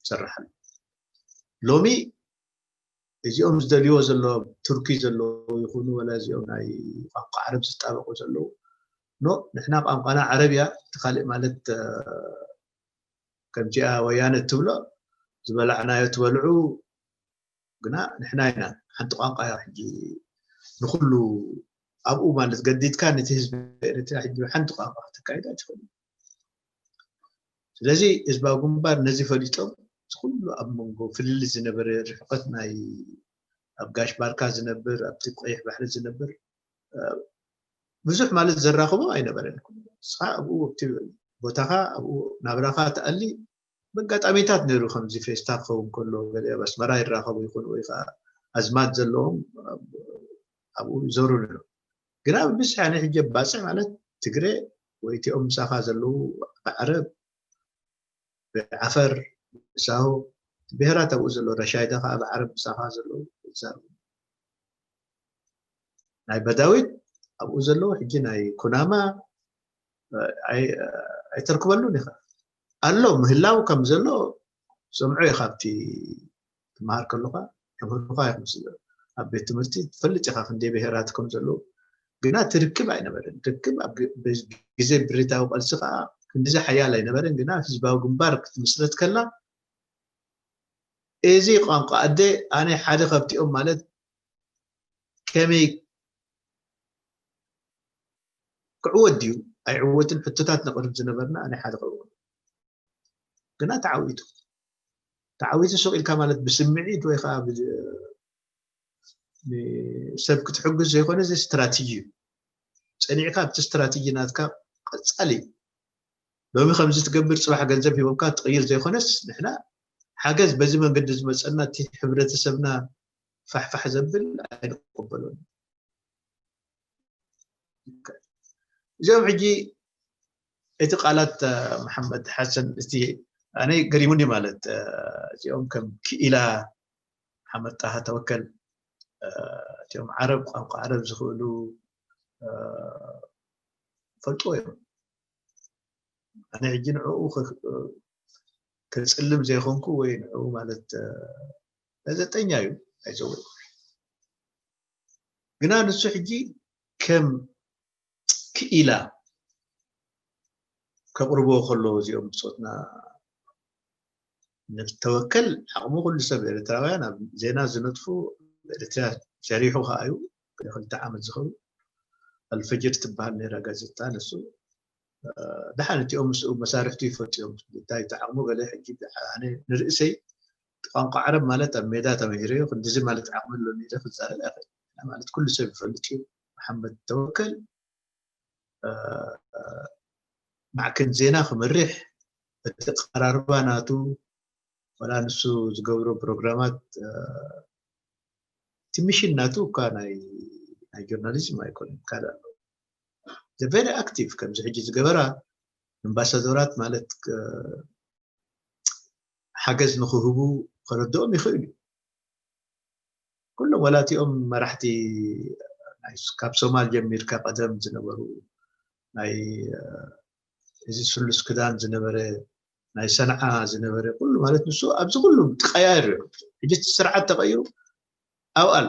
ትሰርሕ ኣላ። ሎሚ እዚኦም ዝደልይዎ ዘለዉ ቱርኪ ዘለዉ ይኹኑ ወላ እዚኦም ናይ ቋንቋ ዓረብ ዝጣበቁ ዘለዉ፣ ኖ ንሕና ቋንቋና ዓረብ እያ፣ እቲ ካሊእ ማለት ከምዚኣ ወያነ እትብሎ ዝበላዕናዮ ትበልዑ፣ ግና ንሕና ኢና። ሓንቲ ቋንቋ እያ ሕጂ ንኹሉ ኣብኡ ማለት ገዲድካ ነቲ ህዝቢ ኤርትራ ሕጂ ሓንቲ ቋንቋ ከተካይዳ ትኽእል። ስለዚ ህዝባዊ ግንባር ነዚ ፈሊጦም፣ እዚ ኩሉ ኣብ መንጎ ፍልልይ ዝነበረ ርሕቀት፣ ናይ ኣብ ጋሽ ባርካ ዝነብር፣ ኣብቲ ቀይሕ ባሕሪ ዝነብር፣ ብዙሕ ማለት ዘራኽቦ ኣይነበረን። ንስኻ ኣብኡ ኣብቲ ቦታኻ፣ ኣብኡ ናብራኻ ትኣሊ። በጋጣሚታት ነይሩ፣ ከምዚ ፌስታ ክኸውን ከሎ ገለ ኣብ ኣስመራ ይራኸቡ ይኹን ወይ ከዓ ኣዝማድ ዘለዎም ኣብኡ ይዞሩ ነይሩ። ግና ብብዝሒ ኣነ ሕጂ ባፅዕ ማለት ትግረ ወይ እቲኦም ምሳኻ ዘለዉ ብዓረብ፣ ብዓፈር፣ ብሳሆ፣ ብሄራት ኣብኡ ዘለዉ፣ ረሻይዳ ከዓ ብዓረብ ምሳኻ ዘለዉ ይዛረቡ። ናይ በዳዊት ኣብኡ ዘለዉ ሕጂ ናይ ኩናማ ኣይተርክበሉን ኢኻ። ኣሎ ምህላው ከም ዘሎ ሰምዑ ኢኻ። ኣብቲ ትመሃር ከለኻ ተምህሩኻ ኢኹም ኣብ ቤት ትምህርቲ ትፈልጥ ኢኻ ክንደይ ብሄራት ከም ዘለዉ። ግና ትርክብ ኣይነበረን። ርክብ ኣብ ግዜ ብሪታዊ ቃልሲ ከዓ ክንዲዚ ሓያል ኣይነበረን። ግና ህዝባዊ ግንባር ክትምስረት ከላ፣ እዚ ቋንቋ ኣደ ኣነ ሓደ ካብቲኦም ማለት ከመይ ክዕወት ድዩ ኣይዕወትን ሕቶታት ነቕርብ ዝነበርና ኣነ ሓደ ከብኡ። ግና ተዓዊቱ። ተዓዊቱ ሱቕ ኢልካ ማለት ብስምዒት ወይ ከዓ ሰብ ክትሕግዝ ዘይኮነ፣ እዚ ስትራቴጂ እዩ። ጸኒዕካ ኣብቲ ስትራቴጂ ናትካ ቀጻሊ፣ ሎሚ ከምዚ ትገብር፣ ጽባሕ ገንዘብ ሂቦምካ ትቕይር ዘይኮነስ፣ ንሕና ሓገዝ በዚ መንገዲ ዝመጸና እቲ ሕብረተሰብና ፋሕፋሕ ዘብል ኣይንቀበሎን። እዚኦም ሕጂ እቲ ቃላት መሓመድ ሓሰን፣ እቲ ኣነ ገሪሙኒ ማለት፣ እዚኦም ከም ክኢላ መሓመድ ጣሃ ተወከል፣ እቲኦም ዓረብ፣ ቋንቋ ዓረብ ዝኽእሉ ፈልጥዎ እዮም። ኣነ ሕጂ ንዕኡ ከጽልም ዘይኮንኩ ወይ ንዕኡ ማለት፣ ጋዜጠኛ እዩ፣ ኣይዘወይ። ግና ንሱ ሕጂ ከም ክኢላ ከቕርቦ ከሎ፣ እዚኦም ብጾትና ንተወከል፣ ዓቕሙ ኩሉ ሰብ ኤርትራውያን ኣብ ዜና ዝነጥፉ፣ ኤርትራ ሸሪሑ ከኣ እዩ። ክልተ ዓመት ዝኸውን ኣልፈጅር ትበሃል ነይራ ጋዜጣ፣ ንሱ ደሓን እቲኦም ምስኡ መሳርሕቱ ይፈልጡ እዮም። እንታይ እቲ ዓቕሙ ገለ ሕጂ ኣነ ንርእሰይ ቋንቋ ዓረብ ማለት ኣብ ሜዳ ተመሂረዮ ክንዲዚ ማለት ዓቕሚ ኣለኒ ኢለ ክዛረብ ኣይኽእል። ማለት ኩሉ ሰብ ይፈልጥ እዩ። መሓመድ ተወከል ማዕከን ዜና ክመርሕ፣ እቲ ኣቀራርባ ናቱ፣ ወላ ንሱ ዝገብሮ ፕሮግራማት፣ እቲ ሚሽን ናቱ እኳ ናይ ጆርናሊዝም ኣይኮነን፣ ካልእ ኣሎ። ቨሪ ኣክቲቭ ከምዚ ሕጂ ዝገበራ ኣምባሳደራት ማለት ሓገዝ ንክህቡ ከረድኦም ይኽእል እዩ። ኩሎም ወላ እቲኦም መራሕቲ ካብ ሶማል ጀሚርካ ቀደም ዝነበሩ ናይ እዚ ስሉስ ክዳን ዝነበረ ናይ ሰንዓ ዝነበረ ኩሉ ማለት ንሱ ኣብዚ ኩሉ ተቀያይሩ እዮም። ሕጂ እቲ ስርዓት ተቀይሩ ኣብኡ ኣሎ።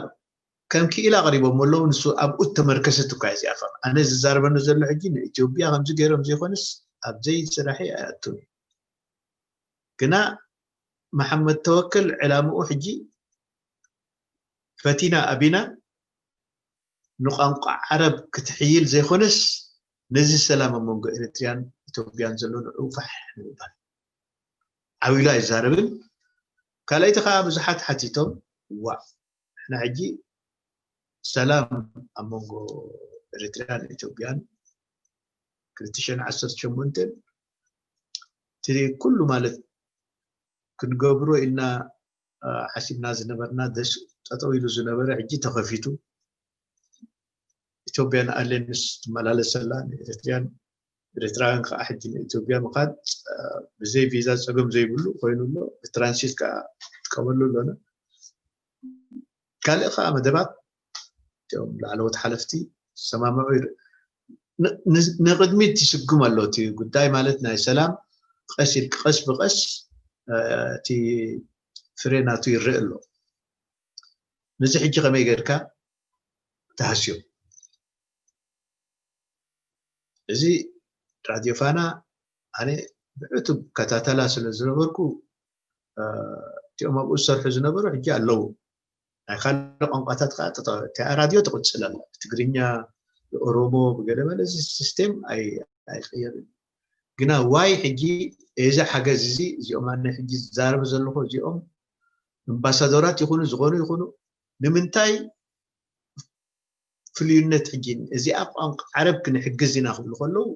ከም ክኢላ ኣቕሪቦም ኣለዉ። ንሱ ኣብኡ ተመርከሰት እኳ እዚኣ። ከም ኣነ ዝዛረበኒ ዘሎ ሕጂ ንኢትዮጵያ ከምዚ ገይሮም ዘይኮነስ ኣብ ዘይስራሐይ ኣይኣቱን። ግና መሓመድ ተወከል ዕላምኡ ሕጂ ፈቲና ኣቢና ንቋንቋ ዓረብ ክትሕይል ዘይኮነስ ነዚ ሰላም ኣብ መንጎ ኤርትርያን ኢትዮጵያን ዘሎ ንዕኡ ፋሕ ንምባል ዓው ኢሉ ኣይዛረብን። ካልኣይቲ ከዓ ብዙሓት ሓቲቶም፣ ዋእ ንሕና ሕጂ ሰላም ኣብ መንጎ ኤርትራን ኢትዮጵያን ክልተ ሽሕን ዓሰርተ ሸሞንተን እቲ ኩሉ ማለት ክንገብሮ ኢልና ሓሲብና ዝነበርና ደስ ጠጠው ኢሉ ዝነበረ ሕጂ ተኸፊቱ። ኢትዮጵያን ኣሌንስ ትመላለሰላ ንኤርትርያን ኤርትራውያን ከዓ ሕጂ ንኢትዮጵያ ምኻድ ብዘይ ቪዛ ፀገም ዘይብሉ ኮይኑ ኣሎ። ብትራንሲት ከዓ ጥቀመሉ ኣሎና። ካልእ ከዓ መደባት እቶም ላዕለዎት ሓለፍቲ ዝሰማምዑ ንቅድሚት ይስጉም ኣሎ። እቲ ጉዳይ ማለት ናይ ሰላም ቀስ ኢልክ ቀስ ብቀስ እቲ ፍሬ ናቱ ይረእ ኣሎ። ነዚ ሕጂ ከመይ ጌርካ ትሃስዮ? እዚ ራድዮ ፋና ኣነ ብዕቱብ ከታተላ ስለ ዝነበርኩ እቲኦም ኣብኡ ዝሰርሑ ዝነበሩ ሕጂ ኣለዉ። ናይ ካልእ ቋንቋታት ከዓ እቲኣ ራድዮ ትቕፅል ኣላ። ብትግርኛ፣ ብኦሮሞ፣ ብገለመለ እዚ ሲስቴም ኣይቀየርን። ግና ዋይ ሕጂ እዚ ሓገዝ እዚ እዚኦም ኣነ ሕጂ ዝዛረብ ዘለኹ እዚኦም ኣምባሳደራት ይኹኑ ዝኾኑ ይኹኑ ንምንታይ ፍልዩነት ሕጂ እዚኣ ቋንቋ ዓረብ ክንሕግዝ ኢና ክብሉ ከለዉ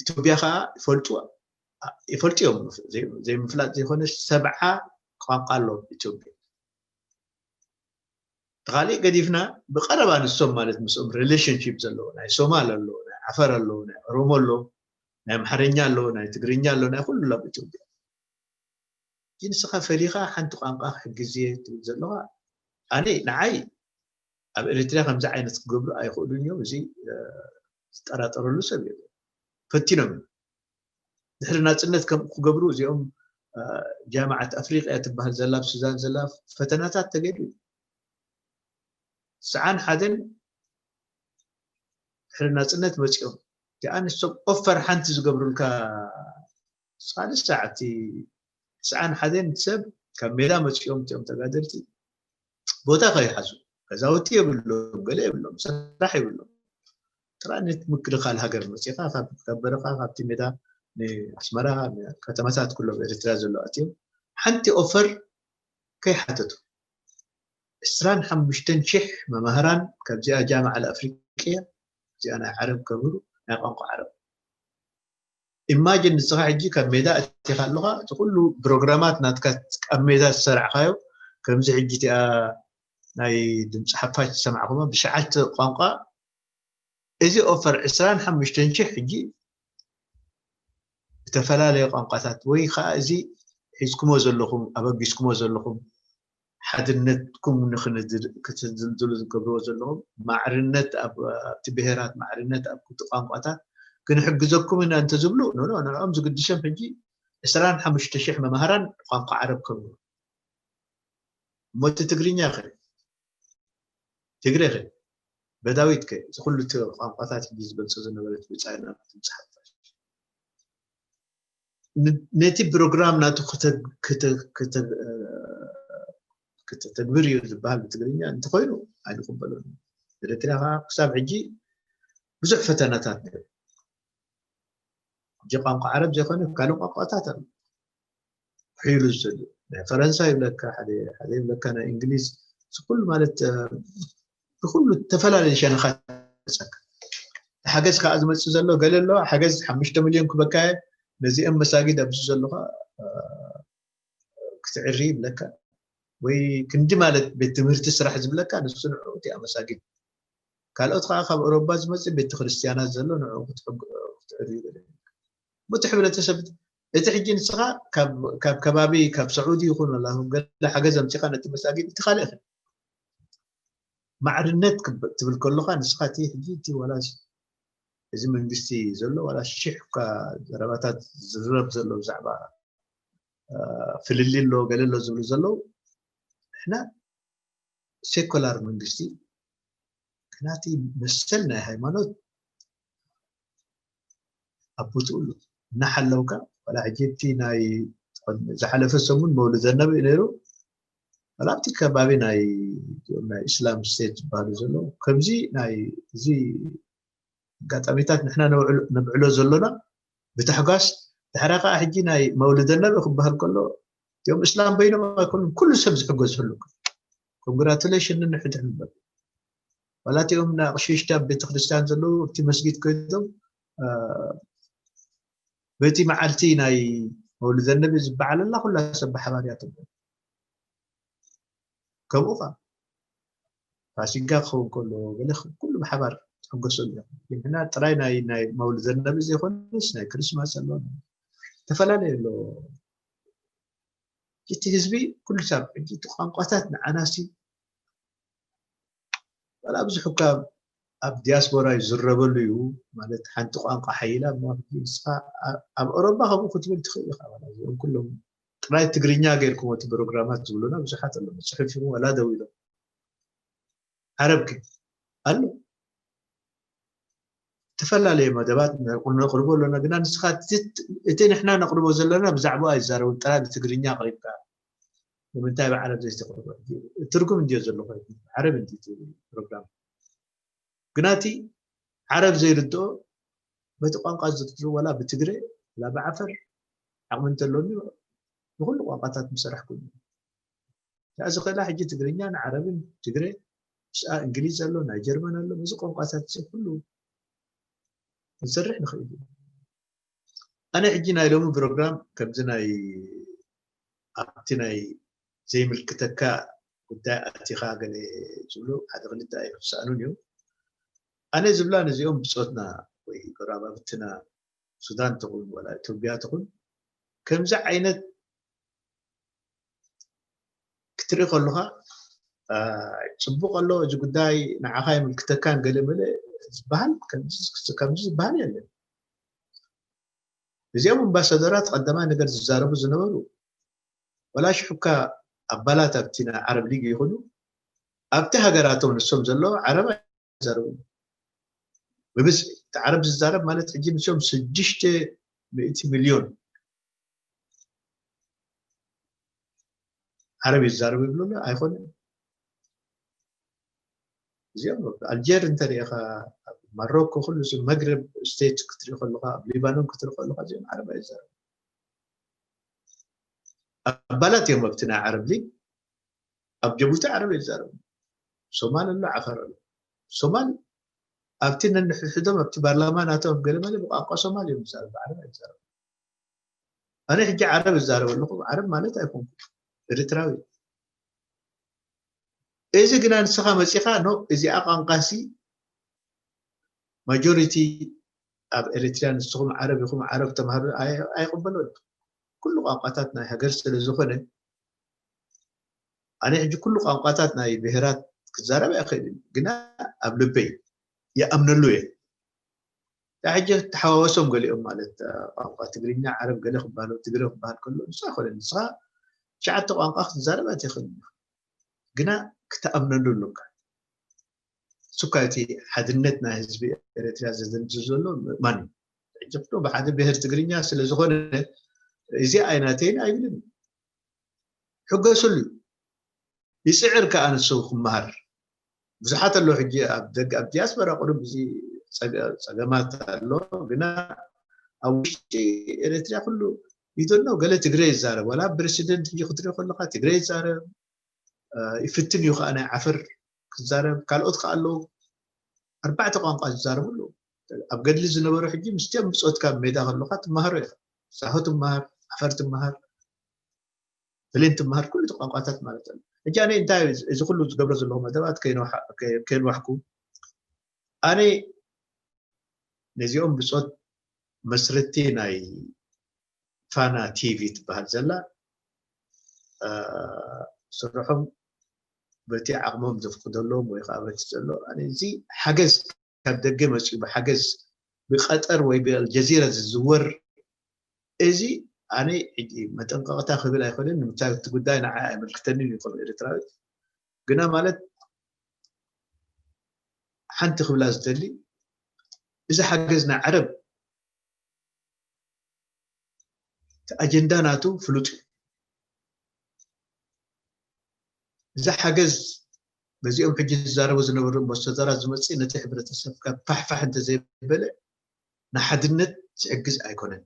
ኢትዮጵያ ከዓ ይፈልጡ ይፈልጡ እዮም። ዘይምፍላጥ ዘይኮነ ሰብዓ ቋንቋ ኣለዎም ኢትዮጵያ። ተኻሊእ ገዲፍና ብቀረባ ንሶም ማለት ምስኦም ሪሌሽንሽፕ ዘለዎ ናይ ሶማል ኣለዎ፣ ናይ ዓፈር ኣለዎ፣ ናይ ኦሮሞ ኣለዎ፣ ናይ ኣምሓርኛ ኣለዎ፣ ናይ ትግርኛ ኣለዎ፣ ናይ ኩሉ ኣብ ኢትዮጵያ። ግን ንስኻ ፈሊኻ ሓንቲ ቋንቋ ክሕግዝ እየ ትብል ዘለኻ ኣነ ንዓይ ኣብ ኤርትራ ከምዚ ዓይነት ክገብሩ ኣይኽእሉን እዮም። እዚ ዝጠራጠረሉ ሰብ የለ። ፈቲኖም ድሕሪ ናፅነት ከም ክገብሩ እዚኦም ጃማዓት ኣፍሪቅያ ትበሃል ዘላ ኣብ ሱዛን ዘላ ፈተናታት ተገይሩ። ስዓን ሓደን ድሕሪ ናፅነት መፂኦም እዚኣ ንሶም ኦፈር ሓንቲ ዝገብሩልካ ሳልስ ሰዓት እቲ ስዓን ሓደን ሰብ ካብ ሜዳ መፂኦም እቲኦም ተጋደልቲ ቦታ ከይሓዙ ገዛውቲ የብሎም፣ ገለ የብሎም፣ ስራሕ የብሎም። ጥራይ ነቲ ምክልኻል ሃገር መፂኻ ካብ በረኻ ካብቲ ሜዳ ንኣስመራ ከተማታት ኩሎም ኤርትራ ዘሎ ኣትዮም ሓንቲ ኦፈር ከይሓተቱ ዕስራን ሓሙሽተን ሽሕ መማህራን ካብዚኣ ጃምዓ ኣልኣፍሪቅያ እዚኣ ናይ ዓረብ ከምህሩ ናይ ቋንቋ ዓረብ ኢማጅን ንስኻ ሕጂ ካብ ሜዳ እቲኻ ኣለኻ እቲ ኩሉ ፕሮግራማት ናትካ ኣብ ሜዳ ዝሰራዕካዮ ከምዚ ሕጂ እቲኣ ናይ ድምፂ ሓፋሽ ዝሰማዕኩሞ ብሽዓተ ቋንቋ እዚ ኦፈር ዕስራን ሓሙሽተን ሽሕ ሕጂ ብተፈላለየ ቋንቋታት ወይ ከዓ እዚ ሒዝኩሞ ዘለኹም ኣበጊስኩሞ ዘለኹም ሓድነትኩም ንክትድልድሉ ዝገብርዎ ዘለኹም ማዕርነት ኣብቲ ብሄራት ማዕርነት ኣብ ክልቲ ቋንቋታት ክንሕግዘኩም ኢና እንተዝብሉ ንኖ ንዕኦም ዝግድሶም ሕጂ ዕስራን ሓሙሽተ ሽሕ መምሃራን ቋንቋ ዓረብ ከምህሩ እሞ እቲ ትግርኛ ከ ትግረ ከ በዳዊት ከ እዚ ኩሉ እቲ ቋንቋታት ሕጂ ዝገልፆ ዝነበረት ብፃይና ትምፅሓፋሽ ነቲ ፕሮግራም ናቱ ከተግብር እዩ ዝበሃል ብትግርኛ እንተኮይኑ ኣይንቅበሎን። ኤርትራ ከዓ ክሳብ ሕጂ ብዙሕ ፈተናታት ነይሩ። ሕጂ ቋንቋ ዓረብ ዘይኮነ ካልእ ቋንቋታት ኣሎ ክሕይሉ ዝደልዩ ናይ ፈረንሳ ይብለካ ሓደ ሓደ ይብለካ ናይ እንግሊዝ እዚ ኩሉ ማለት ብኩሉ ዝተፈላለዩ ሸነኻት ይመፀካ ሓገዝ ከዓ ዝመፅእ ዘሎ ገለ ኣሎ ሓገዝ ሓሙሽተ ሚልዮን ክበካየ ነዚኦም መሳጊድ ኣብዚ ዘለካ ክትዕሪ ይብለካ ወይ ክንዲ ማለት ቤት ትምህርቲ ስራሕ ዝብለካ ንሱ ንዑ እቲኣ መሳጊድ ካልኦት ከዓ ካብ ኤሮባ ዝመፅእ ቤተ ክርስትያናት ዘሎ ንዑ ክትዕሪ ይብል እቲ ሕብረተሰብ እቲ ሕጂ ንስኻ ካብ ከባቢ ካብ ስዑዲ ይኹን ወላ ገለ ሓገዝ ኣምፂኻ ነቲ መሳጊድ እቲ ካልእ ማዕርነት ትብል ከለኻ ንስኻ እቲ ሕጂ እቲ ዋላ እዚ መንግስቲ ዘሎ ዋላ ሽሕ እኳ ዘረባታት ዝዝረብ ዘሎ ብዛዕባ ፍልሊ ኣሎ ገለ ኣሎ ዝብሉ ዘለዉ ንሕና ሴኮላር መንግስቲ ግና እቲ መሰል ናይ ሃይማኖት ኣብ ቦትኡ ኣሎ እናሓለውካ ዋላ ሕጂ እቲ ናይ ዝሓለፈ ሰሙን መውልድ ዘነቢ እዩ ነይሩ ዋላ ኣብቲ ከባቢ ናይ ናይ እስላም ስቴት ዝበሃሉ ዘለዉ ከምዚ ናይ እዚ ኣጋጣሚታት ንሕና ነብዕሎ ዘሎና ብታሕጓስ ድሕራ ከዓ ሕጂ ናይ መውልደ ነቢ ክበሃል ከሎ እቲኦም እስላም በይኖም ኣይኮኑን ኩሉ ሰብ ዝሕገዝሉ ኮንግራቱሌሽን ንንሕድሕ ንበል ዋላ እቲኦም ኣቕሽሽቲ ኣብ ቤተክርስትያን ዘለዉ ኣብቲ መስጊድ ኮይዶም በቲ መዓልቲ ናይ መውልደ ነቢ ዝበዓለላ ኩላ ሰብ ብሓባር እያ ትበል ከምኡ ኸ ፋሲጋ ክኸውን ከሎ ገለ ኩሉ ብሓባር ትሕገሰሉ እዮም ንሕና ጥራይ ናይ ናይ መውልድ ዘነቢ ዘይኮነስ ናይ ክርስማስ ኣሎ ዝተፈላለዩ ኣሎ እቲ ህዝቢ ኩሉ ሳብ ሕጂ እቲ ቋንቋታት ንዓናሲ ዋላ ብዙሕ እኳ ኣብ ዲያስፖራ ይዝረበሉ እዩ ማለት ሓንቲ ቋንቋ ሓይላ እሞ ንስኻ ኣብ ኤሮባ ከምኡ ክትብል ትኽእል ኢኻ እዚኦም ኩሎም ጥራይ ትግርኛ ገይርኩም እቲ ፕሮግራማት ዝብሉና ብዙሓት ኣለዉ ፅሑፍ ይኹን ወላ ደው ኢሎም ዓረብ ግን ኣሎ ዝተፈላለየ መደባት ነቕርቦ ኣለና። ግና ንስኻ እቲ ንሕና ነቕርቦ ዘለና ብዛዕባ ኣይዛረቡን፣ ጥራይ ብትግርኛ ኣቕሪብካ ንምንታይ ብዓረብ ዘይተቕርቦ? ትርጉም እንድዮ ዘለዎ፣ ዓረብ እንዲ ፕሮግራም። ግና እቲ ዓረብ ዘይርድኦ በቲ ቋንቋ ዝርድእ፣ ወላ ብትግረ፣ ወላ ብዓፈር፣ ዓቕሚ እንተሎኒ ብኩሉ ቋንቋታት ምሰራሕኩ። እዚኣ ዝኽእላ ሕጂ ትግርኛ ንዓረብን ትግረ፣ ምስኣ እንግሊዝ ኣሎ፣ ናይ ጀርመን ኣሎ፣ በዚ ቋንቋታት እዚ ኩሉ ክንሰርሕ ንኽእል እዩ። ኣነ ሕጂ ናይ ሎሚ ፕሮግራም ከምዚ ናይ ኣብቲ ናይ ዘይምልክተካ ጉዳይ ኣቲኻ ገለ ዝብሉ ሓደ ክልተ ኣይክሰኣኑን እዮም። ኣነ ዝብላ ነዚኦም ብጾትና ወይ ጎረባብትና ሱዳን ትኹን ወላ ኢትዮጵያ ትኹን ከምዚ ዓይነት ክትርኢ ከለኻ፣ አ፣ ጽቡቕ ኣሎ፣ እዚ ጉዳይ ንዓኻ ይምልክተካን ገለ መለ ዝበሃል ከምዚ ከምዚ ዝበሃል የለን። እዚኦም ኣምባሳደራት ቀዳማይ ነገር ዝዛረቡ ዝነበሩ፣ ወላ ሽሕካ ኣባላት ኣብቲ ናይ ዓረብ ሊግ ይኹኑ፣ ኣብቲ ሃገራቶም ንሶም ዘለዉ ዓረብ ኣይዛረቡን። ብብዝሒ እቲ ዓረብ ዝዛረብ ማለት ሕጂ ንሶም ሽዱሽተ ሚእቲ ሚልዮን ዓረብ ይዛረቡ ይብሉ ኣሎ፣ ኣይኮነን። እዚኦም ኣብ ኣልጀር እንተሪኢኻ፣ ኣብ ማሮኮ፣ ኩሉ እዚ መግረብ ስቴት ክትርኢ ከለኻ፣ ኣብ ሊባኖን ክትርኢ ከለኻ፣ እዚኦም ዓረብ ኣይዛረቡ። ኣባላት እዮም ኣብቲ ናይ ዓረብ ሊግ። ኣብ ጀቡቲ ዓረብ ኣይዛረቡ። ሶማል ኣሎ፣ ዓፋር ኣሎ። ሶማል ኣብቲ ነንሕድሕዶም ኣብቲ ፓርላማ ናቶም ገለመለ ብቋንቋ ሶማል እዮም ዝዛረቡ፣ ዓረብ ኣይዛረቡ። ኣነ ሕጂ ዓረብ እዛረብ ኣለኹ፣ ዓረብ ማለት ኣይኮንኩ፣ ኤርትራዊ። እዚ ግና ንስኻ መጺኻ፣ ኖ፣ እዚኣ ቋንቋሲ ማጆሪቲ ኣብ ኤሪትሪያ ንስኹም ዓረብ ኢኹም፣ ዓረብ ተምሃሩ ኣይ-፣ ኣይቕበሎን። ኩሉ ቋንቋታት ናይ ሃገር ስለ ዝኾነ፣ ኣነ ሕጂ ኩሉ ቋንቋታት ናይ ብሄራት ክዛረብ ኣይኽእልን፣ ግና ኣብ ልበይ ይኣምነሉ እየ። እታ ሕጂ ተሓዋወሶም ገሊኦም ማለት፣ ቋንቋ ትግርኛ፣ ዓረብ ገለ ክበሃሉ፣ ትግረ ክበሃል ከሎ፣ ንሱ ኣይኮነን። ንስኻ ትሽዓተ ቋንቋ ክትዛረብ ኣይትኽእልን ኢኻ። ግና ክትኣምነሉ ኣለካ። እሱ እኳ እቲ ሓድነት ናይ ህዝቢ ኤርትራ ዘደንዝዝ ዘሎ ምእማን እዩ። ሕጂ ኩሉ ብሓደ ብሄር ትግርኛ ስለ ዝኾነ፣ እዚ ኣይናተይን ኣይብልን። ሕገሱሉ። ይጽዕር ከኣ ንሱ ክመሃር። ብዙሓት ኣለዉ ሕጂ ኣብ ደገ፣ ኣብ ዲያስፖራ ቁሩብ እዚ ጸገ-፣ ጸገማት ኣሎ፣ ግና ኣብ ውሽጢ ኤርትራ ኩሉ ይደሎ። ገለ ትግረ ይዛረብ፣ ዋላ ፕረሲደንት ሕጂ ክትሪኦ ከለኻ ትግረ ይዛረብ፣ እ፣ ይፍትን እዩ ከኣ ናይ ዓፈር ክዛረብ፣ ካልኦት ከኣ ኣለዉ። ኣርባዕተ ቋንቋ ዝዛረቡ ኣለዉ። ኣብ ገድሊ ዝነበሩ ሕጂ ምስቲኦም ብጾትካ ኣብ ሜዳ ከለኻ ትመሃሮ ኢኻ። ሳሆ ትመሃር፣ ዓፈር ትመሃር፣ ብሌን ትመሃር፣ ኩሉ እቲ ቋንቋታት ማለት ኣሎ። ሕጂ ኣነ እንታይ እዚ ኩሉ ዝገብሮ ዘለኹ መደባት ከይንዋሕ-፣ ከይ-፣ ከይንዋሕኩ፣ ኣነ ነዚኦም ብጾት መስረቲ ናይ ፋና ቲቪ ትበሃል ዘላ፣ እ፣ ስርሖም በቲ ዓቕሞም ዘፍቅደሎም ወይ ከዓ በቲ ዘሎ፣ ኣነ እዚ ሓገዝ ካብ ደገ መጺኡ ብሓገዝ ብቀጠር ወይ ብኣልጀዚራ ዝዝወር፣ እዚ ኣነ ሕጂ መጠንቀቕታ ክብል ኣይኽእልን፣ ንምንታይ እቲ ጉዳይ ንዓይ ኣይምልክተንን እዩ ከም ኤርትራዊት። ግና ማለት ሓንቲ ክብላ ዝደሊ፣ እዚ ሓገዝ ናይ ዓረብ እቲ ኣጀንዳ ናቱ ፍሉጥ እዩ። እዚ ሓገዝ በዚኦም ሕጂ ዝዛረቡ ዝነበሩ ኣምባሳደራት ዝመጽእ ነቲ ሕብረተሰብ ካብ ፋሕፋሕ እንተዘይበለ ንሓድነት ዝሕግዝ ኣይኮነን።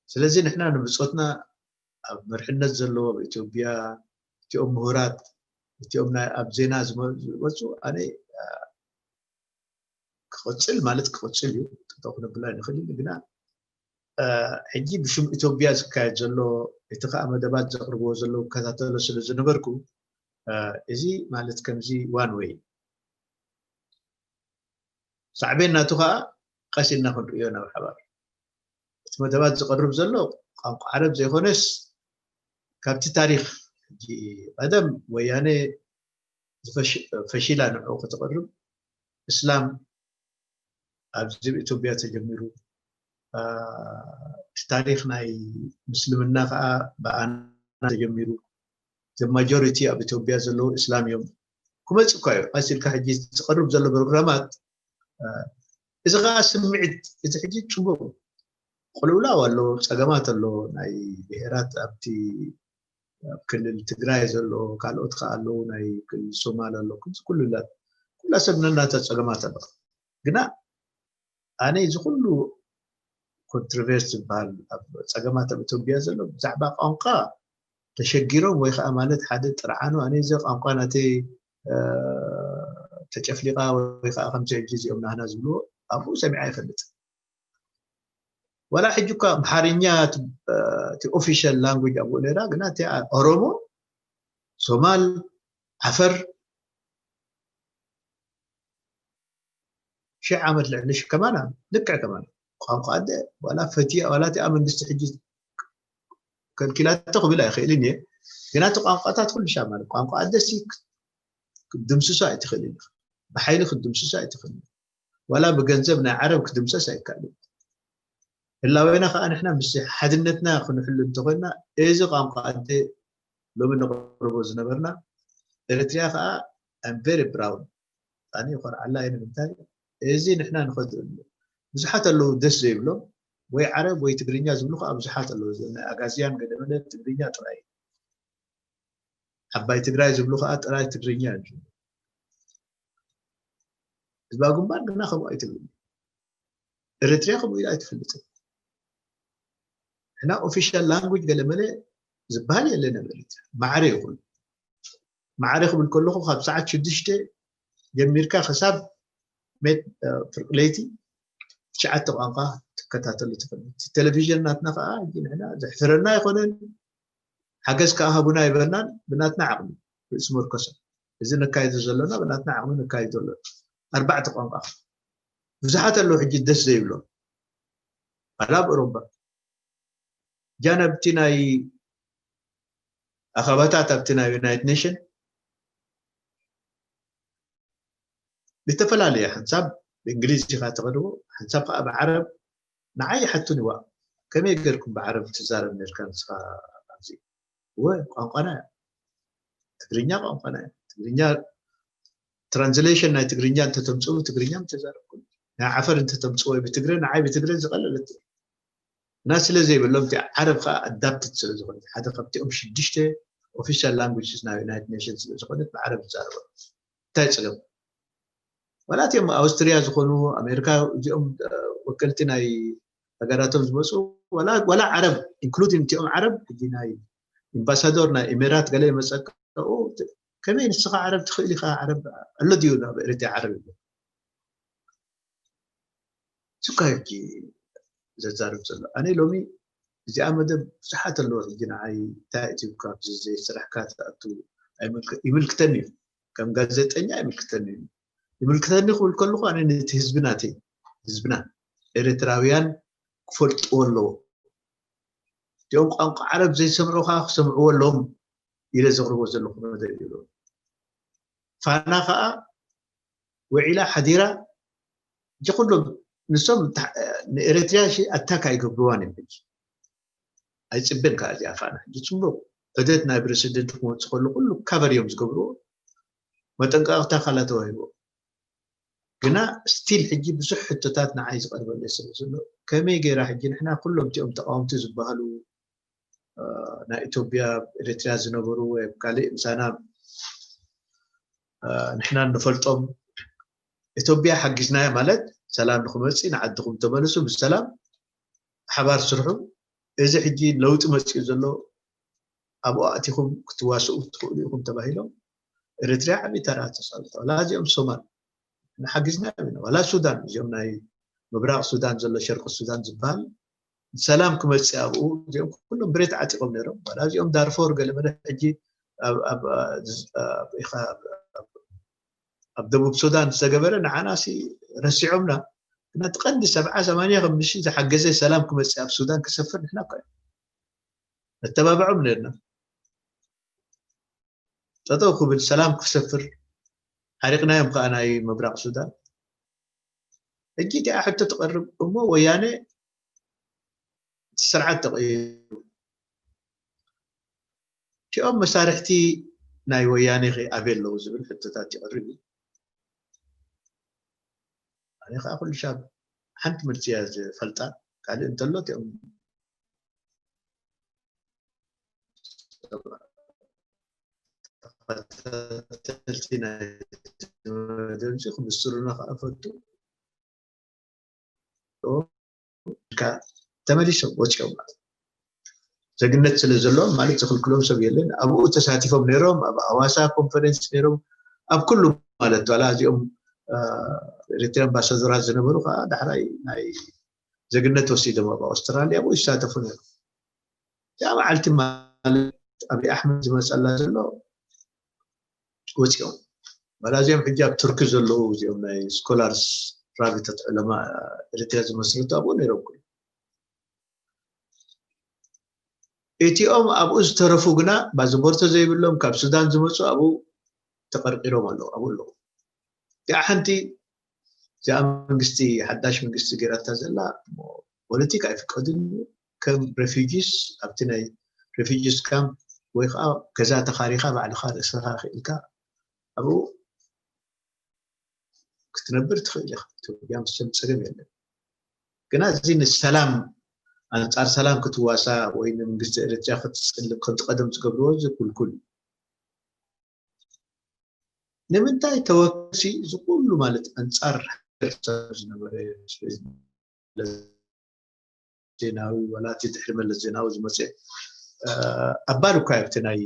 ስለዚ ንሕና ንብጾትና ኣብ መርሕነት ዘለዎ ኣብ ኢትዮጵያ እቲኦም ምሁራት እቲኦም ናይ ኣብ ዜና ዝመ-፣ ዝወጹ ኣነ፣ አ፣ ክቕጽል ማለት ክቕጽል እዩ። ጠጠው ክነብላ ንኽእል ኢና። ግና፣ አ፣ ሕጂ ብሽም ኢትዮጵያ ዝካየድ ዘሎ እቲ ከኣ መደባት ዘቕርብዎ ዘለዉ እከታተሎ ስለ ዝነበርኩ፣ አ፣ እዚ ማለት ከምዚ ዋን ዌይ ሳዕቤን ናቱ ከኣ ቀስ ኢልና ክንርእዮ ናብ ሓባር። እቲ መደባት ዝቐርብ ዘሎ ቋንቋ ዓረብ ዘይኮነስ ካብቲ ታሪኽ ሕጂ ቀደም ወያነ ዝፈሽ-፣ ፈሺላ ንዕኡ ከተቕርብ እስላም ኣብዚ ኣብ ኢትዮጵያ ተጀሚሩ፣ አ፣ እቲ ታሪኽ ናይ ምስልምና ከኣ ብኣና ተጀሚሩ። The majority ኣብ ኢትዮጵያ ዘለዉ እስላም እዮም። ክመጽእ እኳ እዩ። ቀስ ኢልካ ሕጂ ዝቐርብ ዘሎ ፕሮግራማት እዚ ከዓ ስምዒት፣ እዚ ሕጂ ፅቡቅ ቅልውላው ኣሎ፣ ፀገማት ኣሎ፣ ናይ ብሄራት ኣብቲ ኣብ ክልል ትግራይ ዘሎ፣ ካልኦት ከዓ ኣለዉ፣ ናይ ክልል ሶማል ኣሎ፣ ኩሉ ኩላ ሰብ ነናታ ፀገማት ኣሎ። ግና ኣነ እዚ ኩሉ ኮንትሮቨርሲ ዝበሃል ኣብ ፀገማት ኣብ ኢትዮጵያ ዘሎ ብዛዕባ ቋንቋ ተሸጊሮም ወይ ከዓ ማለት ሓደ ጥርዓኑ ኣነ እዚ ቋንቋ ናተይ ተጨፍሊቃ ወይ ከዓ ከምዚ ሕጂ እዚኦም ናህና ዝብልዎ ኣብኡ ሰሚዓ ይፈልጥ። ዋላ ሕጂ እኳ ኣምሓርኛ እቲ ኦፊሻል ላንጉጅ ኣብኡ ነራ ግና እቲ ኦሮሞ፣ ሶማል፣ ዓፈር ሽሕ ዓመት ልዕሊ ሽሕ ከማና ልክዕ ከማና ቋንቋ ኣደ ዋላ ፈትያ ዋላ እቲኣ መንግስቲ ሕጂ ከልኪላቶ ክብል ኣይኽእልን እየ። ግና እቲ ቋንቋታት ኩሉ ሻ ማለት ቋንቋ ኣደሲ ክትድምስሶ ኣይትኽእልን ኢኻ። ብሓይሊ ክትድምስሶ ኣይትኽእልን። ዋላ ብገንዘብ ናይ ዓረብ ክድምሰስ ኣይከኣልን። ህላዌና ከዓ ንሕና ምስ ሓድነትና ክንሕሉ እንተኮይና እዚ ቋንቋ ኣደ ሎሚ ነቕርቦ ዝነበርና ኤርትሪያ ከዓ I'm very proud ኣነ ይኮርዓላ እየ ንምንታይ እዚ ንሕና ንኸድሉ ብዙሓት ኣለዉ ደስ ዘይብሎም ወይ ዓረብ ወይ ትግርኛ ዝብሉ ከዓ ብዙሓት ኣለዉ እዚኦም ናይ ኣጋዝያን ገለመለ ትግርኛ ጥራይ ዓባይ ትግራይ ዝብሉ ከዓ ጥራይ ትግርኛ እዩ ህዝባዊ ግንባር ግና ከምኡ ኣይትብሉ ኤርትሪያ ከምኡ ኢላ ኣይትፈልጥን ሕና ኦፊሻል ላንጉጅ ገለመለ ዝበሃል የለን ኣብ ኤርትራ ማዕረ ይኹን ማዕረ ክብል ከለኹ ካብ ሰዓት ሽዱሽተ ጀሚርካ ክሳብ ፍርቂ ለይቲ ትሽዓተ ቋንቋ ትከታተሉ ትኽእል ቴሌቪዥን ናትና ከዓ ሕጂ ንሕና ዘሕፍረና ኣይኮነን ሓገዝ ከዓ ሃቡና ይበልናን ብናትና ዓቕሚ ርእሲ መርኮሰ እዚ ነካይዶ ዘለና ብናትና ዓቕሚ ነካይዶ ኣሎ ኣርባዕተ ቋንቋ ብዙሓት ኣለዉ ሕጂ ደስ ዘይብሎም ኣላ ኣብ ኤሮፓ ጃን ኣብቲ ናይ ኣኸባታት ኣብቲ ናይ ዩናይት ኔሽን ብተፈላለየ ሓንሳብ ብእንግሊዝ ኢኻ ተኸድዎ ሓንሳብ ከዓ ብዓረብ ንዓይ ይሓቱን ይዋ ከመይ ገርኩም ብዓረብ ትዛረብ ነርካ ንስኻ ኣብዚ እወ ቋንቋና ትግርኛ ቋንቋና ትግርኛ ትራንስሌሽን ናይ ትግርኛ እንተተምፅኡ ትግርኛ ምተዛረብኩም ናይ ዓፈር እንተተምፅዎ ብትግረ ንዓይ ብትግረ ዝቐለለት እና ስለ ዘይብሎም እቲ ዓረብ ከዓ ኣዳፕትድ ስለ ዝኾነ ሓደ ካብቲኦም ሽዱሽተ ኦፊሻል ላንጉጅስ ናይ ዩናይትድ ኔሽን ስለ ዝኾነት ብዓረብ ዝዛረበ እንታይ ፀገም ዋላ እቲኦም ኣውስትርያ ዝኾኑ ኣሜሪካ እዚኦም ወከልቲ ናይ ሃገራቶም ዝመፁ ዋላ ዓረብ ኢንክሉዲንግ እቲኦም ዓረብ ሕጂ ናይ ኢምባሳዶር ናይ ኤሜራት ገለ መፀቀኡ ከመይ ንስኻ ዓረብ ትኽእል ኢኻ ዓረብ ኣሎ ድዩ ናብ ኤርትራ ዓረብ ይብሎ እሱካ ሕጂ ዘዛርብ ዘሎ ኣነ ሎሚ እዚኣ መደብ ብዙሓት ኣለዎ ሕጂ ንዓይ እንታይ እቲ ካብዚ ዘይስራሕካ ትኣቱ ይምልክተኒ እዩ ከም ጋዜጠኛ ይምልክተኒ እዩ ይምልክተኒ ክብል ከለኹ ኣነ ነቲ ህዝቢ ናተይ ህዝብና ኤርትራውያን ክፈልጥዎ ኣለዎ እቲኦም ቋንቋ ዓረብ ዘይሰምዑ ከዓ ክሰምዕዎ ኣለዎም ኢለ ዘቕርቦ ዘለኹ መደብ እዩ ፋና ከዓ ውዒላ ሓዲራ እዚ ኩሎም ንሶም ንኤረትርያ ኣታክ ኣይገብርዋን እዮም ሕጂ ኣይፅብን ከዓ እዚኣ ፋና ሕጂ ፅቡቅ ዕደት ናይ ፕረሲደንት ክመፅእ ከሎ ኩሉ ካቨር እዮም ዝገብርዎ መጠንቀቅታ ካላ ተዋሂቦ ግና ስቲል ሕጂ ብዙሕ ሕቶታት ንዓይ ዝቀርበለይ ስለ ዘሎ ከመይ ገይራ ሕጂ ንሕና ኩሎም እቲኦም ተቃወምቲ ዝበሃሉ ናይ ኢትዮጵያ ኤርትርያ ዝነበሩ ወይ ካልእ ምሳና ንሕና እንፈልጦም ኢትዮጵያ ሓጊዝናያ ማለት ሰላም ንክመፅእ ንዓድኹም ተመልሱ ብሰላም ሓባር ስርሑ እዚ ሕጂ ለውጢ መፅኡ ዘሎ ኣብኡ ኣእቲኹም ክትዋስኡ ትኽእሉ ኢኹም ተባሂሎም ኤርትርያ ዓብዪ ተራ ተፃወታ ዋላ እዚኦም ሶማል ንሓጊዝና ኢና ዋላ ሱዳን እዚኦም ናይ ምብራቕ ሱዳን ዘሎ ሸርቂ ሱዳን ዝበሃል ሰላም ክመፅእ ኣብኡ እዚኦም ኩሎም ብሬት ዓጢቆም ነይሮም ዋላ እዚኦም ዳርፎር ገለ መለ ሕጂ ኣብ ደቡብ ሱዳን ዝተገበረ ንዓና ሲ ረሲዖምና ነቲ ቀንዲ ሰብዓ ሰማንያ ከም ምሽ ዝሓገዘ ሰላም ክመፅእ ኣብ ሱዳን ክሰፍር ንሕና እኳ ነተባብዖም ነርና ጠጠው ክብል ሰላም ክሰፍር ሓሪቕናዮም ከዓ ናይ ምብራቕ ሱዳን ሕጂ እቲኣ ሕቶ ትቐርብ እሞ ወያነ እቲ ስርዓት ተቐይሩ እቲኦም መሳርሕቲ ናይ ወያነ ከ ኣበይ ኣለዉ ዝብል ሕቶታት ይቐርብ እዩ ኣነ ከዓ ኩሉ ሻብ ሓንቲ መልሲ እያ ዝፈልጣ። ካልእ እንተሎ እቲኦም ተኸታተልቲ ናይ ድምፂ ክምስሉና ከዓ ፈቱ። ኢልካ ተመሊሶም ወፂኦም ማለት እዩ። ዜግነት ስለ ዘለዎም ማለት ዝኽልክሎም ሰብ የለን። ኣብኡ ተሳቲፎም ነይሮም፣ ኣብ ኣዋሳ ኮንፈረንስ ነይሮም፣ ኣብ ኩሉ ማለት ዋላ እዚኦም ኤርትራን ኣምባሳደራት ዝነበሩ ከዓ ዳሕራይ ናይ ዜግነት ወሲዶም ኣብ ኣውስትራልያ ኣብኡ ይሳተፉ ነይሮም። እዚኣ መዓልቲ ማለት ኣብይ ኣሕመድ ዝመፀላ ዘሎ ወፂኦም። ዋላ እዚኦም ሕጂ ኣብ ቱርኪ ዘለዉ እዚኦም ናይ ስኮላርስ ራቢተት ዑለማ ኤርትራ ዝመስርቱ ኣብኡ ነይሮም። እቲኦም ኣብኡ ዝተረፉ ግና ባዝቦርቶ ዘይብሎም ካብ ሱዳን ዝመፁ ኣብኡ ተቐርቂሮም ኣለዉ፣ ኣብኡ ኣለዉ። እዚኣ ሓንቲ እዚኣ መንግስቲ ሓዳሽ መንግስቲ ገይራታ ዘላ ፖለቲካ ኣይፍቀድን እዩ። ከም ሬፊጂስ ኣብቲ ናይ ሬፊጂስ ካምፕ ወይ ከዓ ገዛ ተኻሪኻ ባዕልኻ ርእስኻ ክኢልካ ኣብኡ ክትነብር ትኽእል ኢኻ። ኢትዮጵያ ምስም ፀገም የለን። ግና እዚ ንሰላም ኣንፃር ሰላም ክትዋሳ ወይ ንመንግስቲ ኤርትራ ክትፅልም ከምቲ ቀደም ዝገብርዎ እዚ ኩልኩል እዩ። ንምንታይ ተወከሲ እዚ ኩሉ ማለት ኣንፃር ሰብ ዝነበረ ዜናዊ ዋላ እቲ ድሕሪ መለስ ዜናዊ ዝመፀ ኣባል እኳ ኣብቲ ናይ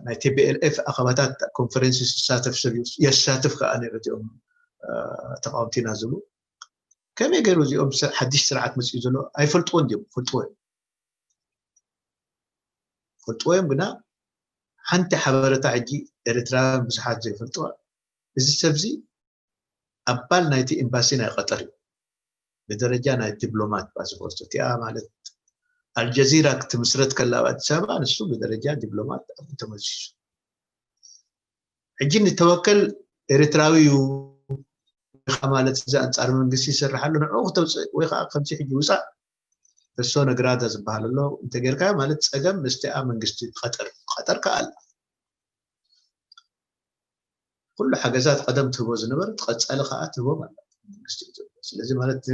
ናይ ቲቢኤልኤፍ ኣኸባታት ኮንፈረንስ ዝሳተፍ ሰብ የሳትፍ ከዓ ነይሩ እዚኦም ተቃወምቲና ዝብሉ ከመይ ገይሩ እዚኦም ሓድሽ ስርዓት መፅኡ ዘሎ ኣይፈልጥዎን ድዮም ፈልጥዎ እዮም ፈልጥዎ እዮም ግና ሓንቲ ሓበረታ ሕጂ ኤርትራውያን ብዙሓት ዘይፈልጥዋ እዚ ሰብዚ ኣባል ናይቲ ኤምባሲ ናይ ቀጠር እዩ ብደረጃ ናይ ዲፕሎማት ፓስፖርት እቲኣ ማለት ኣልጀዚራ ክትምስረት ከላ ኣብ ኣዲስ ኣበባ ንሱ ብደረጃ ዲፕሎማት ኣብኡ ተመልሲሱ ሕጂ ንተወከል ኤርትራዊ እዩ ኢኻ ማለት እዚ ኣንጻር መንግስቲ ይሰርሕ ኣሎ ንዕኡ ክተውፅእ ወይ ከዓ ከምዚ ሕጂ ውፃእ እሶ ነግራዳ ዝበሃል ኣሎ እንተጌርካ ማለት ፀገም ምስቲኣ መንግስቲ ትቐጠር ትቐጠር ከዓ ኣላ ኩሉ ሓገዛት ቀደም ትህቦ ዝነበረት ቀፃሊ ከዓ ትህቦም ኣላ መንግስቲ ኢትዮጵያ ስለዚ ማለት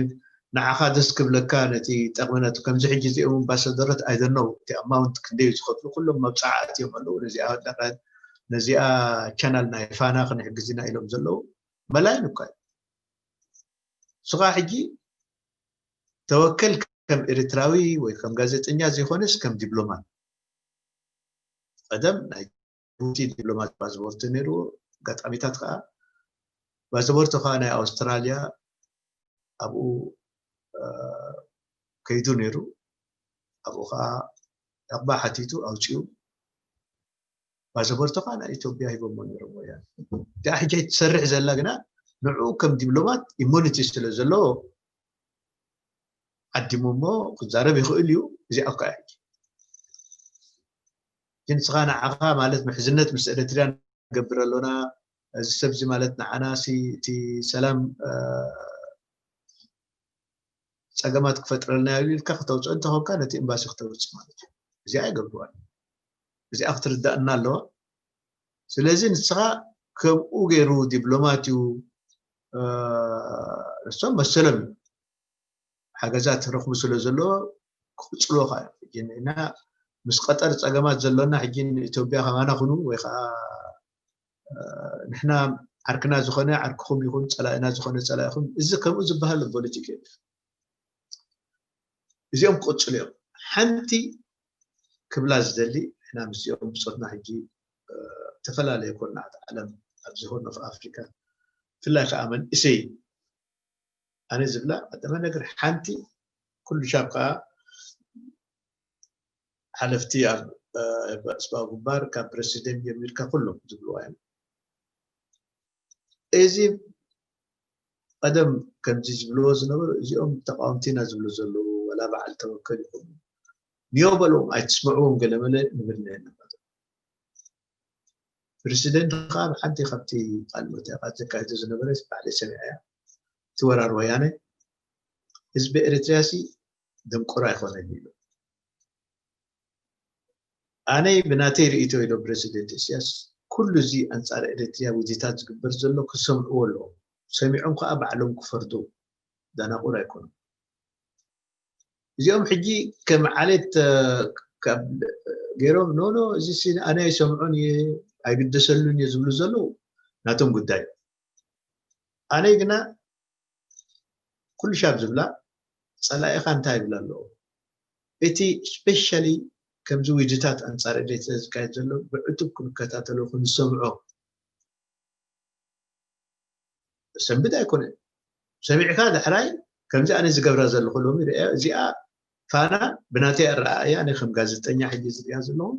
ንዓኻ ደስ ክብለካ ነቲ ጠቕሚ ነቲ ከምዚ ሕጂ እዚኦም ኣምባሳደራት ኣይደነው እቲ ኣማውንት ክንደይ ዝኸፍሉ ኩሎም መብፃዓ ኣትዮም ኣለዉ ነዚኣ ነዚኣ ቻናል ናይ ፋና ክንሕግዝና ኢሎም ዘለዉ መላይን እኳ እዩ ስኻ ሕጂ ተወከል ከም ኤርትራዊ ወይ ከም ጋዜጠኛ ዘይኮነስ ከም ዲፕሎማት ቀደም ናይ ቡቲ ዲፕሎማት ፓስፖርት ነይርዎ ኣጋጣሚታት ከዓ ፓስፖርት ከዓ ናይ ኣውስትራልያ ኣብኡ ከይዱ ነይሩ ኣብኡ ከዓ ዕቕባ ሓቲቱ ኣውፅኡ ፓስፖርት ከዓ ናይ ኢትዮጵያ ሂቦሞ ነይሮም ወያነ እዚኣ ሕጂ ትሰርሕ ዘላ ግና ንዕኡ ከም ዲፕሎማት ኢሙኒቲ ስለ ዘለዎ ዓዲሙ እሞ ክዛረብ ይኽእል እዩ እዚኣ እኳ ሕጂ ግን ንስኻ ንዓኻ ማለት ምሕዝነት ምስ ኤርትርያ ንገብር ኣሎና እዚ ሰብ እዚ ማለት ንዓና ሲ እቲ ሰላም ጸገማት ክፈጥረልና እዩ ኢልካ ክተውፅኦ እንተኾንካ ነቲ ኤምባሲ ክተውፅእ ማለት እዩ እዚኣ ኣይገብርዋን እዚኣ ክትርዳእና ኣለዋ ስለዚ ንስኻ ከምኡ ገይሩ ዲፕሎማት እዩ እሶም መሰሎም እዩ ሓገዛት ረኽቡ ስለ ዘለዎ ክቕፅልዎ ከዓ እዩ ሕጂ ንሕና ምስ ቀጠር ፀገማት ዘሎና ሕጂ ንኢትዮጵያ ከማና ኩኑ ወይ ከዓ ንሕና ዓርክና ዝኾነ ዓርክኹም ይኹን ፀላእና ዝኾነ ፀላእኹም እዚ ከምኡ ዝበሃል ፖለቲክ እዩ እዚኦም ክቕፅሉ እዮም ሓንቲ ክብላ ዝደሊ ንሕና ምስዚኦም ብፆትና ሕጂ ዝተፈላለየ ኮርናዓት ዓለም ኣብዚ ሆርን ኦፍ ኣፍሪካ ብፍላይ ከዓ መንእሰይ ኣነ ዝብላ ቀደመ ነገር ሓንቲ ኩሉ ሻብ ከዓ ሓለፍቲ ኣብ ስባብ ግንባር ካብ ፕረሲደንት ጀሚርካ ኩሎም ዝብልዋ እዮም እዚ ቀደም ከምዚ ዝብልዎ ዝነበሩ እዚኦም ተቃወምቲና ዝብሉ ዘለዉ ወላ በዓል ተወከል ይኹኑ ንዮ በልዎም ኣይትስምዕዎም ገለመለ ንብል ነየና ፕረሲደንት ከዓ ብሓንቲ ካብቲ ቃል መተቃት ዘካየዱ ዝነበረ ባዕለይ ሰሚዐያ እቲ ወራር ወያነ ህዝቢ ኤርትርያ ሲ ደንቆሮ ኣይኮነን ኢሉ ኣነ ብናተይ ርእይቶ ኢሎ ፕረሲደንት ኢሳያስ ኩሉ እዚ ኣንጻር ኤርትርያ ውዲታት ዝግበር ዘሎ ክሰምዕዎ ኣለዎም ሰሚዖም ከዓ ባዕሎም ክፈርዱ ደናቁር ኣይኮኑን። እዚኦም ሕጂ ከም ዓሌት ገይሮም ኖ ኖ እዚ ኣነ ኣይሰምዖን እየ ኣይግደሰሉን እየ ዝብሉ ዘለዉ ናቶም ጉዳይ። ኣነ ግና ኩሉ ሻብ ዝብላ ፀላኢኻ እንታይ ይብል ኣለዎ? እቲ ስፔሻሊ ከምዚ ውይድታት ኣንፃር ኤርትራ ዝካየድ ዘሎ ብዕቱብ ክንከታተሎ ክንሰምዖ ሰንብድ ኣይኮነን። ሰሚዕካ ዳሕራይ ከምዚ ኣነ ዝገብራ ዘለኹ ሎሚ ርአ እዚኣ ፋና ብናተይ ኣረኣእያ ኣነ ከም ጋዜጠኛ ሕጂ ዝሪኣ ዘለኹ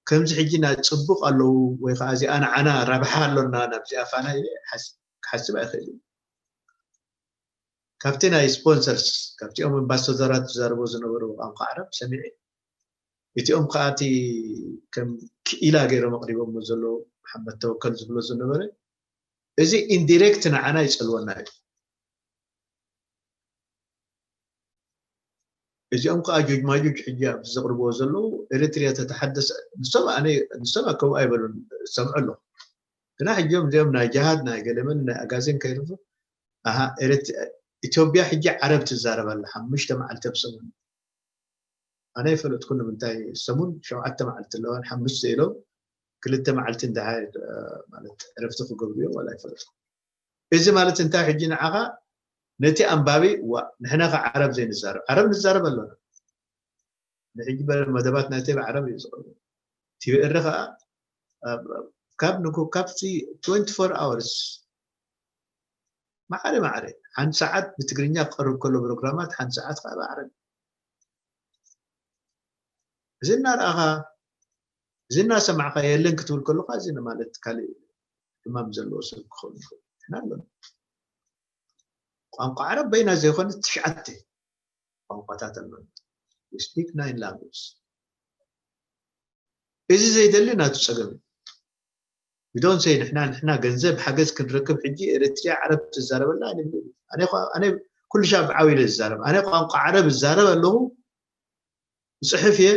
ከምዚ ሕጂ ና ፅቡቅ ኣለዉ ወይ ከዓ እዚኣ ንዓና ረብሓ ኣሎና ናብዚኣ ፋና ኢለ ሓስ- ክሓስብ ኣይኽእል እዩ። ካብቲ ናይ ስፖንሰርስ ካብቲኦም ኣምባሳደራት ዝዛረቦ ዝነበሩ ቋንቋ ዓረብ ሰሚዐ እቲኦም ከዓ እቲ ከም ክኢላ ገይሮም ኣቅሪቦሞ ዘለዉ መሓመድ ተወከል ዝብሎ ዝነበረ እዚ ኢንዲሬክት ንዓና ይፀልወና እዩ። እዚኦም ከዓ ጁጅ ማጁጅ ሕጂ ኣብዚ ዘቅርብዎ ዘለዉ ኤሪትሪያ ተተሓደሰ ንሶም ኣነ ንሶም ከምኡ ኣይበሉን ዝሰምዑ ኣለኹ ግና ሕጂኦም እዚኦም ናይ ጃሃድ ናይ ገለመን ናይ ኣጋዜን ከይርፉ ኣሃ ኤሪት- ኢትዮጵያ ሕጂ ዓረብ ትዛረብ ኣላ ሓሙሽተ መዓልቲ ኣብ ሰሙን ኣነ ኣይፈለጥኩ ንምንታይ ሰሙን ሸውዓተ መዓልቲ ኣለዋን ሓሙሽተ ኢሎም ክልተ መዓልቲ እንድሓ ማለት ዕረፍቲ ክገብሩ እዮም ዋላ ኣይፈለጥኩ እዚ ማለት እንታይ ሕጂ ንዓኻ ነቲ ኣንባቢ ዋ ንሕና ከ ዓረብ ዘይንዛረብ ዓረብ ንዛረብ ኣለና ንሕጂ መደባት ናተይ ብዓረብ እዩ ዝቐርብ ቲቪ ኤሪ ከዓ ካብ ንጎ ካብቲ twenty-four hours ማዕረ ማዕረ ሓንቲ ሰዓት ብትግርኛ ክቐርብ ከሎ ፕሮግራማት ሓንቲ ሰዓት ከዓ ብዓረብ እዚ እናረኣኻ እዚ እናሰማዕካ የለን ክትብል ከለካ እዚ ማለት ካልእ ሕማም ዘለዎ ሰብ ክኸውን ይኽእል ንሕና ኣለና ቋንቋ ዓረብ በይና ዘይኮነ ትሽዓተ ቋንቋታት ኣለና speak nine language እዚ ዘይደሊ ናቱ ፀገም እዩ don't say ንሕና ንሕና ገንዘብ ሓገዝ ክንረክብ ሕጂ ኤርትሪያ ዓረብ ትዛረበላ ኣነ ኩሉ ሻብ ዓው ኢለ ዝዛረብ ኣነ ቋንቋ ዓረብ እዛረብ ኣለኹ ዝፅሕፍ እየ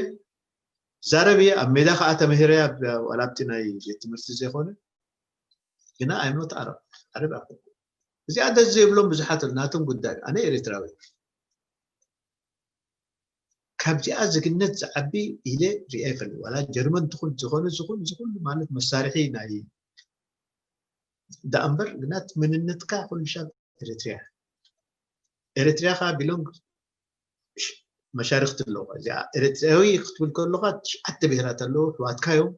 ዛረብ እየ ኣብ ሜዳ ከዓ ተመሂረያ ዋላ ኣብቲ ናይ ቤት ትምህርቲ ዘይኮነ ግና ኣይሞት ዓረብ ዓረብ ኣኮ እዚኣ ደስ ዘይብሎም ብዙሓት ናቶም ጉዳይ ኣነ ኤርትራዊ ካብዚኣ ዝግነት ዝዓቢ ኢለ ሪኣ ይፈልጥ ዋላ ጀርመን ትኹን ዝኾነ ዝኹን ዝኹሉ ማለት መሳርሒ ናይ ደኣ እምበር ግና እቲ መንነትካ ኩሉ ሻብ ኤርትሪያ ኤርትሪያ ከዓ ቢሎንግ መሻርክቲ ኣለዎ እዚኣ ኤርትራዊ ክትብል ከለካ ትሽዓተ ብሄራት ኣለዎ ኣሕዋትካ እዮም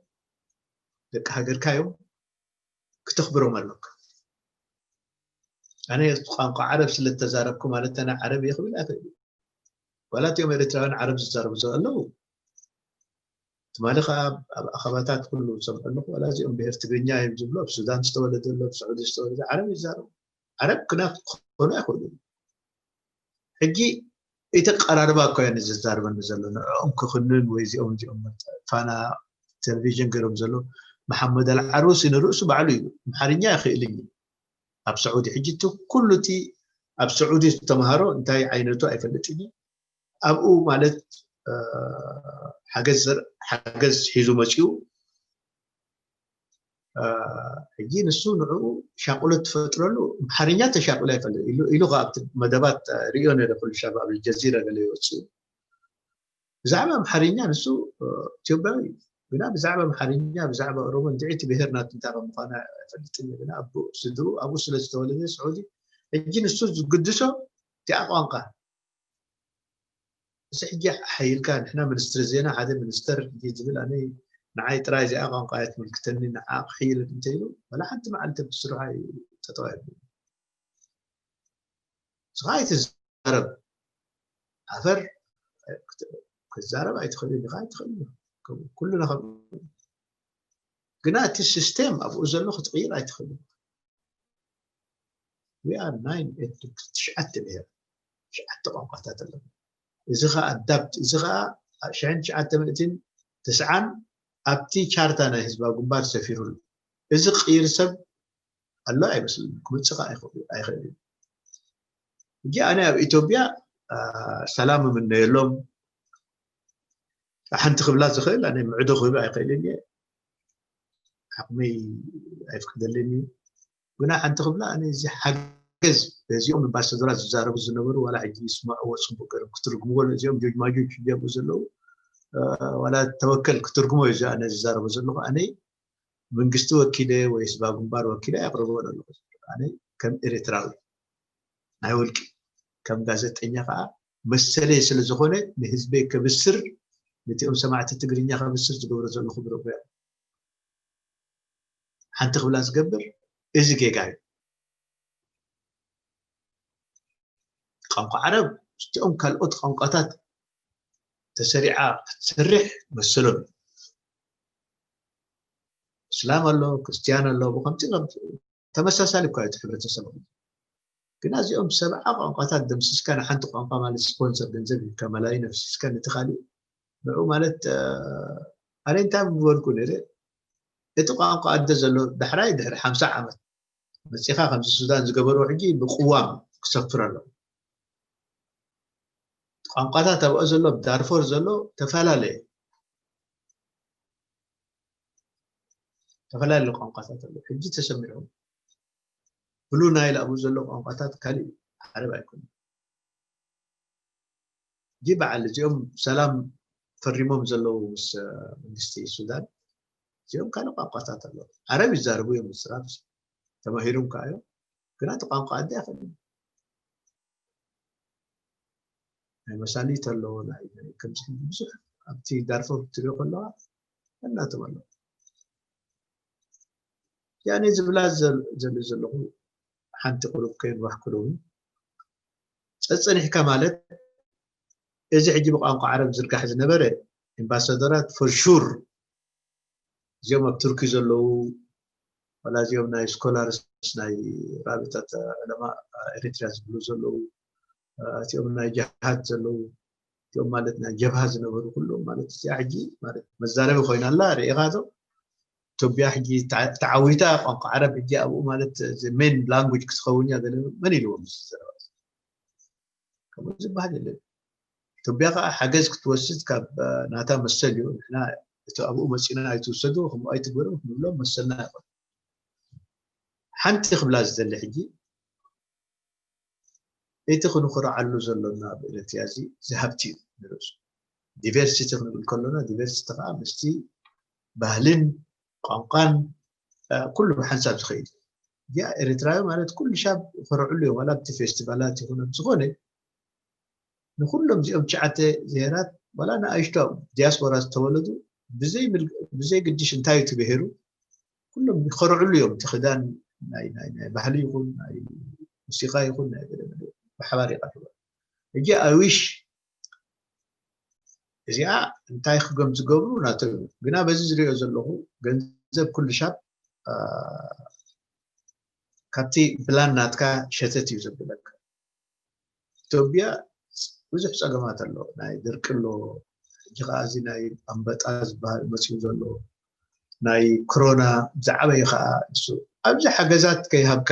ደቂ ሃገርካ እዮም ክተኽብሮም ኣለካ ኣነ ቋንቋ ዓረብ ስለተዛረብኩ ማለት ኣነ ዓረብ እየ ክብል ኣይኽእል ዋላ እቲኦም ኤርትራውያን ዓረብ ዝዛረቡ ዘለዉ ትማሊ ከዓ ኣብ ኣኸባታት ኩሉ ዝሰምዑ ኣለኩ ዋላ እዚኦም ብሄር ትግርኛ እዮም ዝብሉ ኣብ ሱዳን ዝተወለደ ኣሎ ኣብ ስዑዲ ዝተወለደ ዓረብ ይዛረቡ ዓረብ ክና ክኾኑ ኣይኽእሉ ሕጂ እቲ ኣቀራርባ እኮ እየ ዝዛርበኒ ዘሎ ንዕኦም ክኽንን ወይ እዚኦም እዚኦም ፋና ቴሌቪዥን ገይሮም ዘሎ መሓመድ ኣልዓሩሲ ንርእሱ ባዕሉ እዩ ኣምሓርኛ ይኽእል እዩ ኣብ ስዑዲ ሕጂ እቲ ኩሉ እቲ ኣብ ስዑዲ ዝተምሃሮ እንታይ ዓይነቱ ኣይፈልጥን እዩ ኣብኡ ማለት ሓገዝ ሓገዝ ሒዙ መፂኡ ሕጂ ንሱ ንዕኡ ሻቁለት ትፈጥረሉ ኣምሓርኛ ተሻቁላ ይፈልጥ ኢሉ ኢሉ ከዓ ኣብቲ መደባት ርእዮ ነረ ኩሉ ሻብ ኣብ ጀዚራ ገለ ይወፅኡ ብዛዕባ ኣምሓርኛ ንሱ ኢትዮጵያዊ እዩ ግና ብዛዕባ ኣምሓርኛ ብዛዕባ ኦሮሞ እንድዒ እቲ ብሄር ናቱ እንታይ ከም ምዃኑ ኣይፈልጥን እዩ ግና ኣቦኡ ስድርኡ ኣብኡ ስለ ዝተወለደ ስዑዲ ሕጂ ንሱ ዝግድሶ እቲኣ ቋንቋ እዚ ሕጂ ሓይልካ ንሕና ሚኒስትሪ ዜና ሓደ ሚኒስተር ሕጂ ዝብል ኣነ ንዓይ ጥራይ እዚኣ ቋንቋ እያ ትምልክተኒ ንዓ ክሕይል እንተኢሉ ወላ ሓንቲ መዓልቲ ብስርሑ ኣይጠጠው ኣይብል ንስኻ ኣይትዛረብ ኣፈር ክትዛረብ ኣይትኽእልን ኢኻ ኣይትኽእልን ኩሉና ከም ግና እቲ ሲስቴም ኣብኡ ዘሎ ክትቕይር ኣይትኽእልን we are nine ethnic ትሽዓተ ብሄር ትሽዓተ ቋንቋታት ኣለና እዚ ከዓ ኣዳፕት እዚ ከዓ ሽሕን ትሽዓተ ሚእትን ተስዓን ኣብቲ ቻርታ ናይ ህዝባዊ ግንባር ሰፊሩ ኣሎ እዚ ቅይር ሰብ ኣሎ ኣይመስልን ክምፅእ ከዓ ኣይኽእል እዩ ሕጂ ኣነ ኣብ ኢትዮጵያ ሰላም እምነየሎም ሓንቲ ክብላ ዝኽእል ኣነ ምዕዶ ክህብ ኣይኽእልን እየ ዓቕመይ ኣይፍቅደልን እዩ ግና ሓንቲ ክብላ፣ ኣነ እዚ ሓገዝ በዚኦም ኣምባሳደራት ዝዛረቡ ዝነበሩ፣ ዋላ ሕጂ ይስምዕዎ፣ ጽቡቅ ገይሮም ክትርጉምዎ፣ እዚኦም ጆጅ ማጆች እዚኦም ዘለዉ፣ እ፣ ዋላ ተወከል ክትርጉሞ እዩ፣ እዚ ኣነ ዝዛረቦ ዘለኹ። ኣነ መንግስቲ ወኪለ ወይ ህዝባዊ ግንባር ወኪለ ኣየቕርቦን ኣለኹ። ኣነ ከም ኤርትራዊ ናይ ውልቂ፣ ከም ጋዜጠኛ ከዓ መሰለይ ስለ ዝኾነ፣ ንህዝበይ ከብስር፣ ነቲኦም ሰማዕቲ ትግርኛ ከብስር ዝገብሮ ዘለኹ ብረቦ እያ። ሓንቲ ክብላ ዝገብር፣ እዚ ጌጋ እዩ። ቋንቋ ዓረብ፣ እቲኦም ካልኦት ቋንቋታት ተሰሪዓ ክትሰርሕ መሰሎም እዩ። እስላም ኣሎ፣ ክርስትያን ኣሎ፣ ብኸምቲ ከም ተመሳሳሊ እኳ እዩ እቲ ሕብረተሰብ። ግን እዚኦም ሰብዓ ቋንቋታት ደምሲስካ ንሓንቲ ቋንቋ ማለት ስፖንሰር ገንዘብ ሂብካ መላይን ኣፍሲስካ ነቲ ካሊእ ንዑ ማለት፣ እ፣ ኣነ እንታይ ምበልኩ ነይረ፣ እቲ ቋንቋ ኣደ ዘሎ ዳሕራይ ድሕሪ ሓምሳ ዓመት መጺኻ ከምዚ ሱዳን ዝገበርዎ ሕጂ ብቅዋም ክሰፍር ኣለዎ። ቋንቋታት ኣብኦ ዘሎ፣ ኣብ ዳርፎር ዘሎ ተፈላለየ፣ ተፈላለየ ቋንቋታት ኣሎ። ሕጂ ተሰሚዑ ብሉ ናይል ኣብኡ ዘሎ ቋንቋታት ካሊእ ዓረብ ኣይኮነን። እዚ በዓል እዚኦም ሰላም ፈሪሞም ዘለዉ ምስ፣ እ፣ መንግስቲ ሱዳን፣ እዚኦም ካልእ ቋንቋታት ኣለዉ። ዓረብ ይዛረቡ እዮም፣ ምስራት ተማሂሮም ከኣ እዮም፣ ግና እቲ ቋንቋ ኣደ ኣይኽእልን። ናይ መሳሊት ኣለዎ፣ ናይ፣ ናይ ከምዚ ብዙሕ ኣብቲ ዳርፎር ክትሪኦ ከለዋ እናቶም ኣለዉ። ያኔ ዝብላ ዘል-፣ ዘል-፣ ዘለኹ ሓንቲ ቁሩብ ከየንዋሕኩ ሎሚ ጸጸኒሕካ ማለት እዚ ሕጂ ብቋንቋ ዓረብ ዝርጋሕ ዝነበረ ኤምባሳደራት for sure እዚኦም ኣብ ቱርኪ ዘለዉ፣ ዋላ እዚኦም ናይ ስኮላርስ ናይ ራብጣት ዕለማ ኤሪትሪያ ዝብሉ ዘለዉ፣ እቲኦም ናይ ጀሃድ ዘለዉ፣ እቲኦም ማለት ናይ ጀብሃ ዝነበሩ ኩሎም ማለት እዚኣ ሕጂ ማለት መዛረቢ ኮይና ኣላ። ርኢኻ ዶ? ኢትዮጵያ ሕጂ ተዓ-፣ ተዓዊታ ቋንቋ ዓረብ ሕጂ ኣብኡ ማለት ሜን ላንጉጅ ክትኸውን እያ ገለ መን ኢልዎም እዚ ዘረባ እዚ? ከምኡ ዝበሃል የለን። ኢትዮጵያ ከዓ ሓገዝ ክትወስድ ካብ፣ እ፣ ናታ መሰል እዩ። ንሕና እቲ ኣብኡ መፂና ኣይትውሰዱ፣ ከምኡ ኣይትግበሩ ክንብሎም መሰልና ይኾን። ሓንቲ ክብላ ዝደሊ ሕጂ፣ እቲ ክንኮርዓሉ ዘሎና ኣብ ኤርትራ እዚ፣ እዚ ሃብቲ እዩ ንርእሱ። ዲቨርሲቲ ክንብል ከሎና፣ ዲቨርሲቲ ከዓ ምስቲ ባህልን ቋንቋን፣ እ፣ ኩሉ ብሓንሳብ ዝኸይድ እዩ። እዚኣ ኤርትራዊ ማለት ኩሉ ሻብ ይኮርዕሉ እዮም። ዋላ ኣብቲ ፌስቲቫላት ይኹን ኣብ ዝኾነ ንኩሎም እዚኦም ትሽዓተ ብሄራት ዋላ ንኣሽቱ ኣብ ዲያስፖራ ዝተወለዱ ብዘይ ምል-፣ ብዘይ ግድሽ እንታይ እዩ እቲ ብሄሩ ኩሎም ይኮርዕሉ እዮም። እቲ ክዳን ናይ፣ ናይ፣ ናይ ባህሊ ይኹን ናይ ሙዚቃ ይኹን ናይ ገለ ገለ ብሓባር ይቐርቡ። ሕጂ ኣይ ዊሽ እዚኣ እንታይ ክገም ዝገብሩ ናቶም እዩ። ግና በዚ ዝሪኦ ዘለኹ ገንዘብ ኩሉ ሻብ፣ አ፣ ካብቲ ፕላን ናትካ ሸተት እዩ ዘብለካ። ኢትዮጵያ ብዙሕ ጸገማት ኣሎ። ናይ ድርቂ ኣሎ፣ ሕጂ ከኣ እዚ ናይ ኣንበጣ ዝበሃል መጺኡ ዘሎ፣ ናይ ኮሮና ዝዓበየ ከኣ እሱ። ኣብዚ ሓገዛት ከይሃብካ፣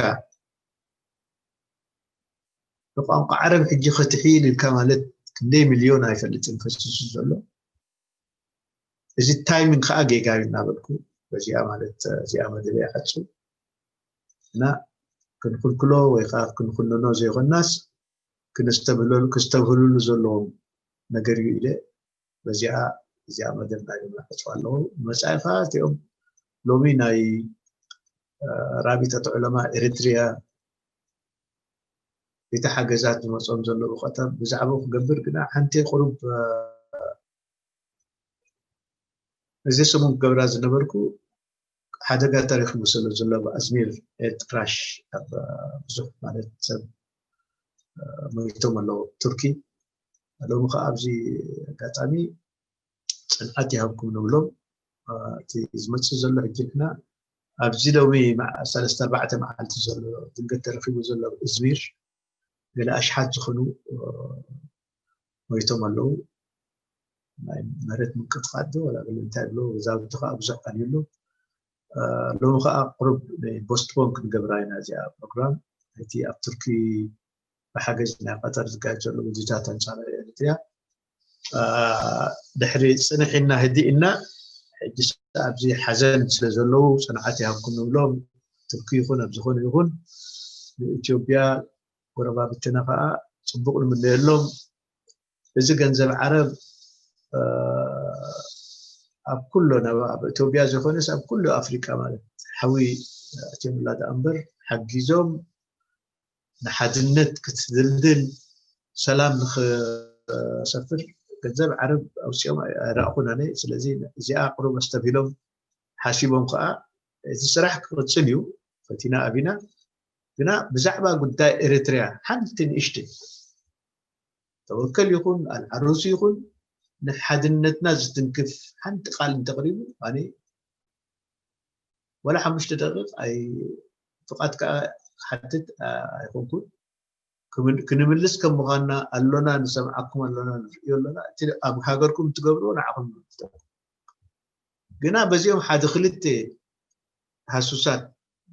ንቋንቋ ዓረብ ሕጂ ክትሕይል ኢልካ ማለት ክንደይ ሚልዮን ኣይፈልጥን ፈሲሱ ዘሎ። እዚ ታይሚንግ ከኣ ጌጋ እዩ እናበልኩ፣ በዚኣ ማለት እዚኣ መደበይ ይዓጹ እና ክንክልክሎ ወይ ከኣ ክንኩንኖ ዘይኮናስ፣ ክነስተብህለሉ፣ ክስተብህልሉ ዘለዎም ነገር እዩ ኢለ በዚኣ፣ እዚኣ መደብ ናይ ሎሚ ክሕጽዋ ኣለኹ። መጻኢ ከኣ እቲኦም ሎሚ ናይ፣ እ፣ ራቢጠት ዑለማ ኤሪትሪያ እቲ ሓገዛት ዝመጾም ዘለዉ ቀጠብ ብዛዕባኡ ክገብር ግና ሓንቲ ቁሩብ፣ እ፣ እዚ ሰሙን ክገብራ ዝነበርኩ ሓደጋ ተረኺቡ ስለ ዘሎ ኣብ ኣዝሚር ኤርትራሽ ኣብ ብዙሕ ማለት ሰብ፣ እ፣ ሞይቶም ኣለዉ ኣብ ቱርኪ። ሎሚ ከኣ ኣብዚ ኣጋጣሚ ጽንዓት ይሃብኩም ንብሎም። እ፣ እቲ ዝመጽእ ዘሎ ሕጂ ንሕና ኣብዚ ሎሚ መዓ-፣ ሰለስተ ኣርባዕተ መዓልቲ ዘሎ ድንገት ተረኺቡ ዘሎ ኣብ እዝሚር ገለ ኣሽሓት ዝኾኑ፣ እ፣ ሞይቶም ኣለዉ። ናይ መሬት ምንቅጥቃጥ ዶ ወላ ገለ እንታይ ብሎ፣ ገዛውቲ ከኣ ብዙሕ ቀንዩ ኣሎ። እ፣ ሎሚ ከኣ ቁሩብ ናይ ፖስትፖን ክንገብራ ኢና እዚኣ ፕሮግራም። እቲ ኣብ ቱርኪ ብሓገዝ ናይ ቀጠር ዝካየድ ዘሎ ውዲታት ኣንጻር ኤርትርያ፣ እ፣ ድሕሪ ጽንሕ ኢልና ህድእ ኢልና፣ ሕጂ ኣብዚ ሓዘን ስለ ዘለዉ ጽንዓት ይሃብኩም ንብሎም። እቲ ቱርኪ ይኹን ኣብ ዝኾነ ይኹን ንኢትዮጵያ ጎረባብትና ከዓ ፅቡቕ ንምነየሎም። እዚ ገንዘብ ዓረብ ኣብ ኩሎ ኣብ ኢትዮጵያ ዝኾነስ ኣብ ኩሉ ኣፍሪቃ ማለት ሓዊ ኣትዮምላ ደኣ እምበር ሓጊዞም ንሓድነት ክትድልድል ሰላም ንክሰፍር ገንዘብ ዓረብ ኣውፅኦም ኣይረእኹን ኣነ። ስለዚ እዚኣ ቅሩብ ኣስተብሂሎም ሓሲቦም ከዓ እቲ ስራሕ ክቅፅል እዩ። ፈቲና ኣቢና ግና ብዛዕባ ጉዳይ ኤርትርያ ሓንቲ ንእሽተይ ተወከል ይኹን ኣልዓሩስ ይኹን ንሓድነትና ዝትንክፍ ሓንቲ ቃል እንተቕሪቡ ኣነ ወላ ሓሙሽተ ደቂቕ ኣይ ፍቓድ ከዓ ክሓትት ኣይኮንኩን። ክንምልስ ከም ምዃንና ኣሎና፣ ንሰምዓኩም ኣሎና፣ ንርእዮ ኣሎና። እቲ ኣብ ሃገርኩም ትገብርዎ ንዓኹም ይምልከተኩም። ግና በዚኦም ሓደ ክልተ ሃሱሳት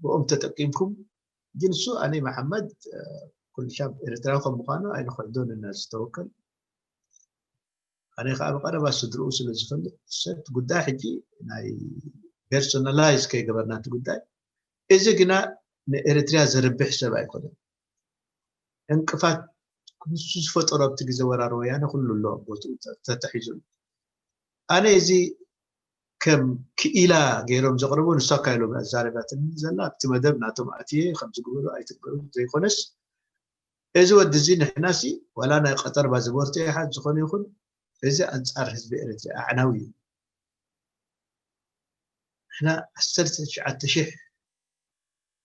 ብኦም ተጠቂምኩም ግን እሱ ኣነ መሓመድ ኩልሻብ ኤርትራዊ ከም ምዃኑ ኣይንክሕዶን ኢና ዝተወከል ኣነ ከዓ ብቀረባ ስድርኡ ስለ ዝፈልጥ ሰት ጉዳይ ሕጂ ናይ ፐርሶናላይዝ ከይገበርና እቲ ጉዳይ እዚ ግና ንኤርትርያ ዘርብሕ ሰብ ኣይኮነን። ዕንቅፋት ንሱ ዝፈጠሮ ኣብቲ ግዜ ወራር ወያነ ኩሉ ኣሎ ቦትኡ ተተሒዙ ኣሎ። ኣነ እዚ ከም ክኢላ ገይሮም ዘቕርቡ ንሳ እካ ኢሎም ኣዛረባትኒ ዘላ ኣብቲ መደብ ናቶም ኣትየ ከም ዝግበሩ ኣይትግበሩ ዘይኮነስ እዚ ወዲ እዚ ንሕና ሲ ዋላ ናይ ቀጠር ባዝቦርት ይሓዝ ዝኾነ ይኹን እዚ ኣንጻር ህዝቢ ኤርትራ ኣዕናዊ እዩ። ንሕና ዓሰርተ ትሽዓተ ሽሕ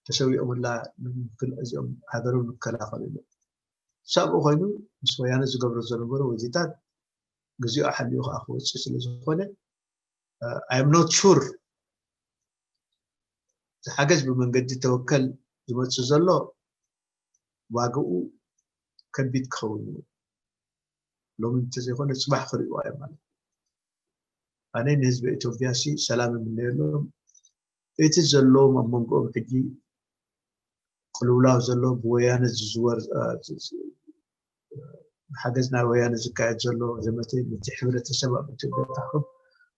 ተሰዊኦምላ እዚኦም ሃገሮም ንከላኸሉ ኢሎም ሳብኡ ኮይኑ ምስ ወያነ ዝገብሮ ዝነበሩ ወዚታት ግዚኡ ሓልዩ ከዓ ክወፅእ ስለ ዝኾነ I am not sure ዝሓገዝ ብመንገዲ ተወከል ዝመፅእ ዘሎ ዋግኡ ከቢድ ክኸውን እዩ። ሎሚ እንተዘይኮነ ፅባሕ ክርእይዋ እዮም ማለት ኣነ ንህዝቢ ኢትዮጵያ ሲ ሰላም የምነየሎም። እቲ ዘለዎም ኣብ መንጎኦም ሕጂ ቅልውላው ዘሎ ብወያነ ዝዝወር ሓገዝ ናይ ወያነ ዝካየድ ዘሎ ዘመተ ነቲ ሕብረተሰብ ኣብ ኢትዮጵያ ታሕኩም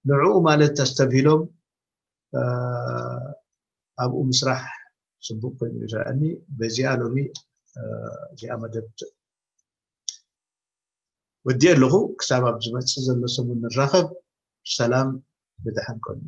ንዕኡ ማለት ኣስተብሂሎም ኣብኡ ምስራሕ ፅቡቅ ኮይኑ ይረኣኒ። በዚኣ ሎሚ እዚኣ መደብ ወዲኤ ኣለኹ። ክሳብ ኣብ ዝመፅእ ዘሎ ሰሙን ንራኸብ። ሰላም ብደሓን ቀኑ።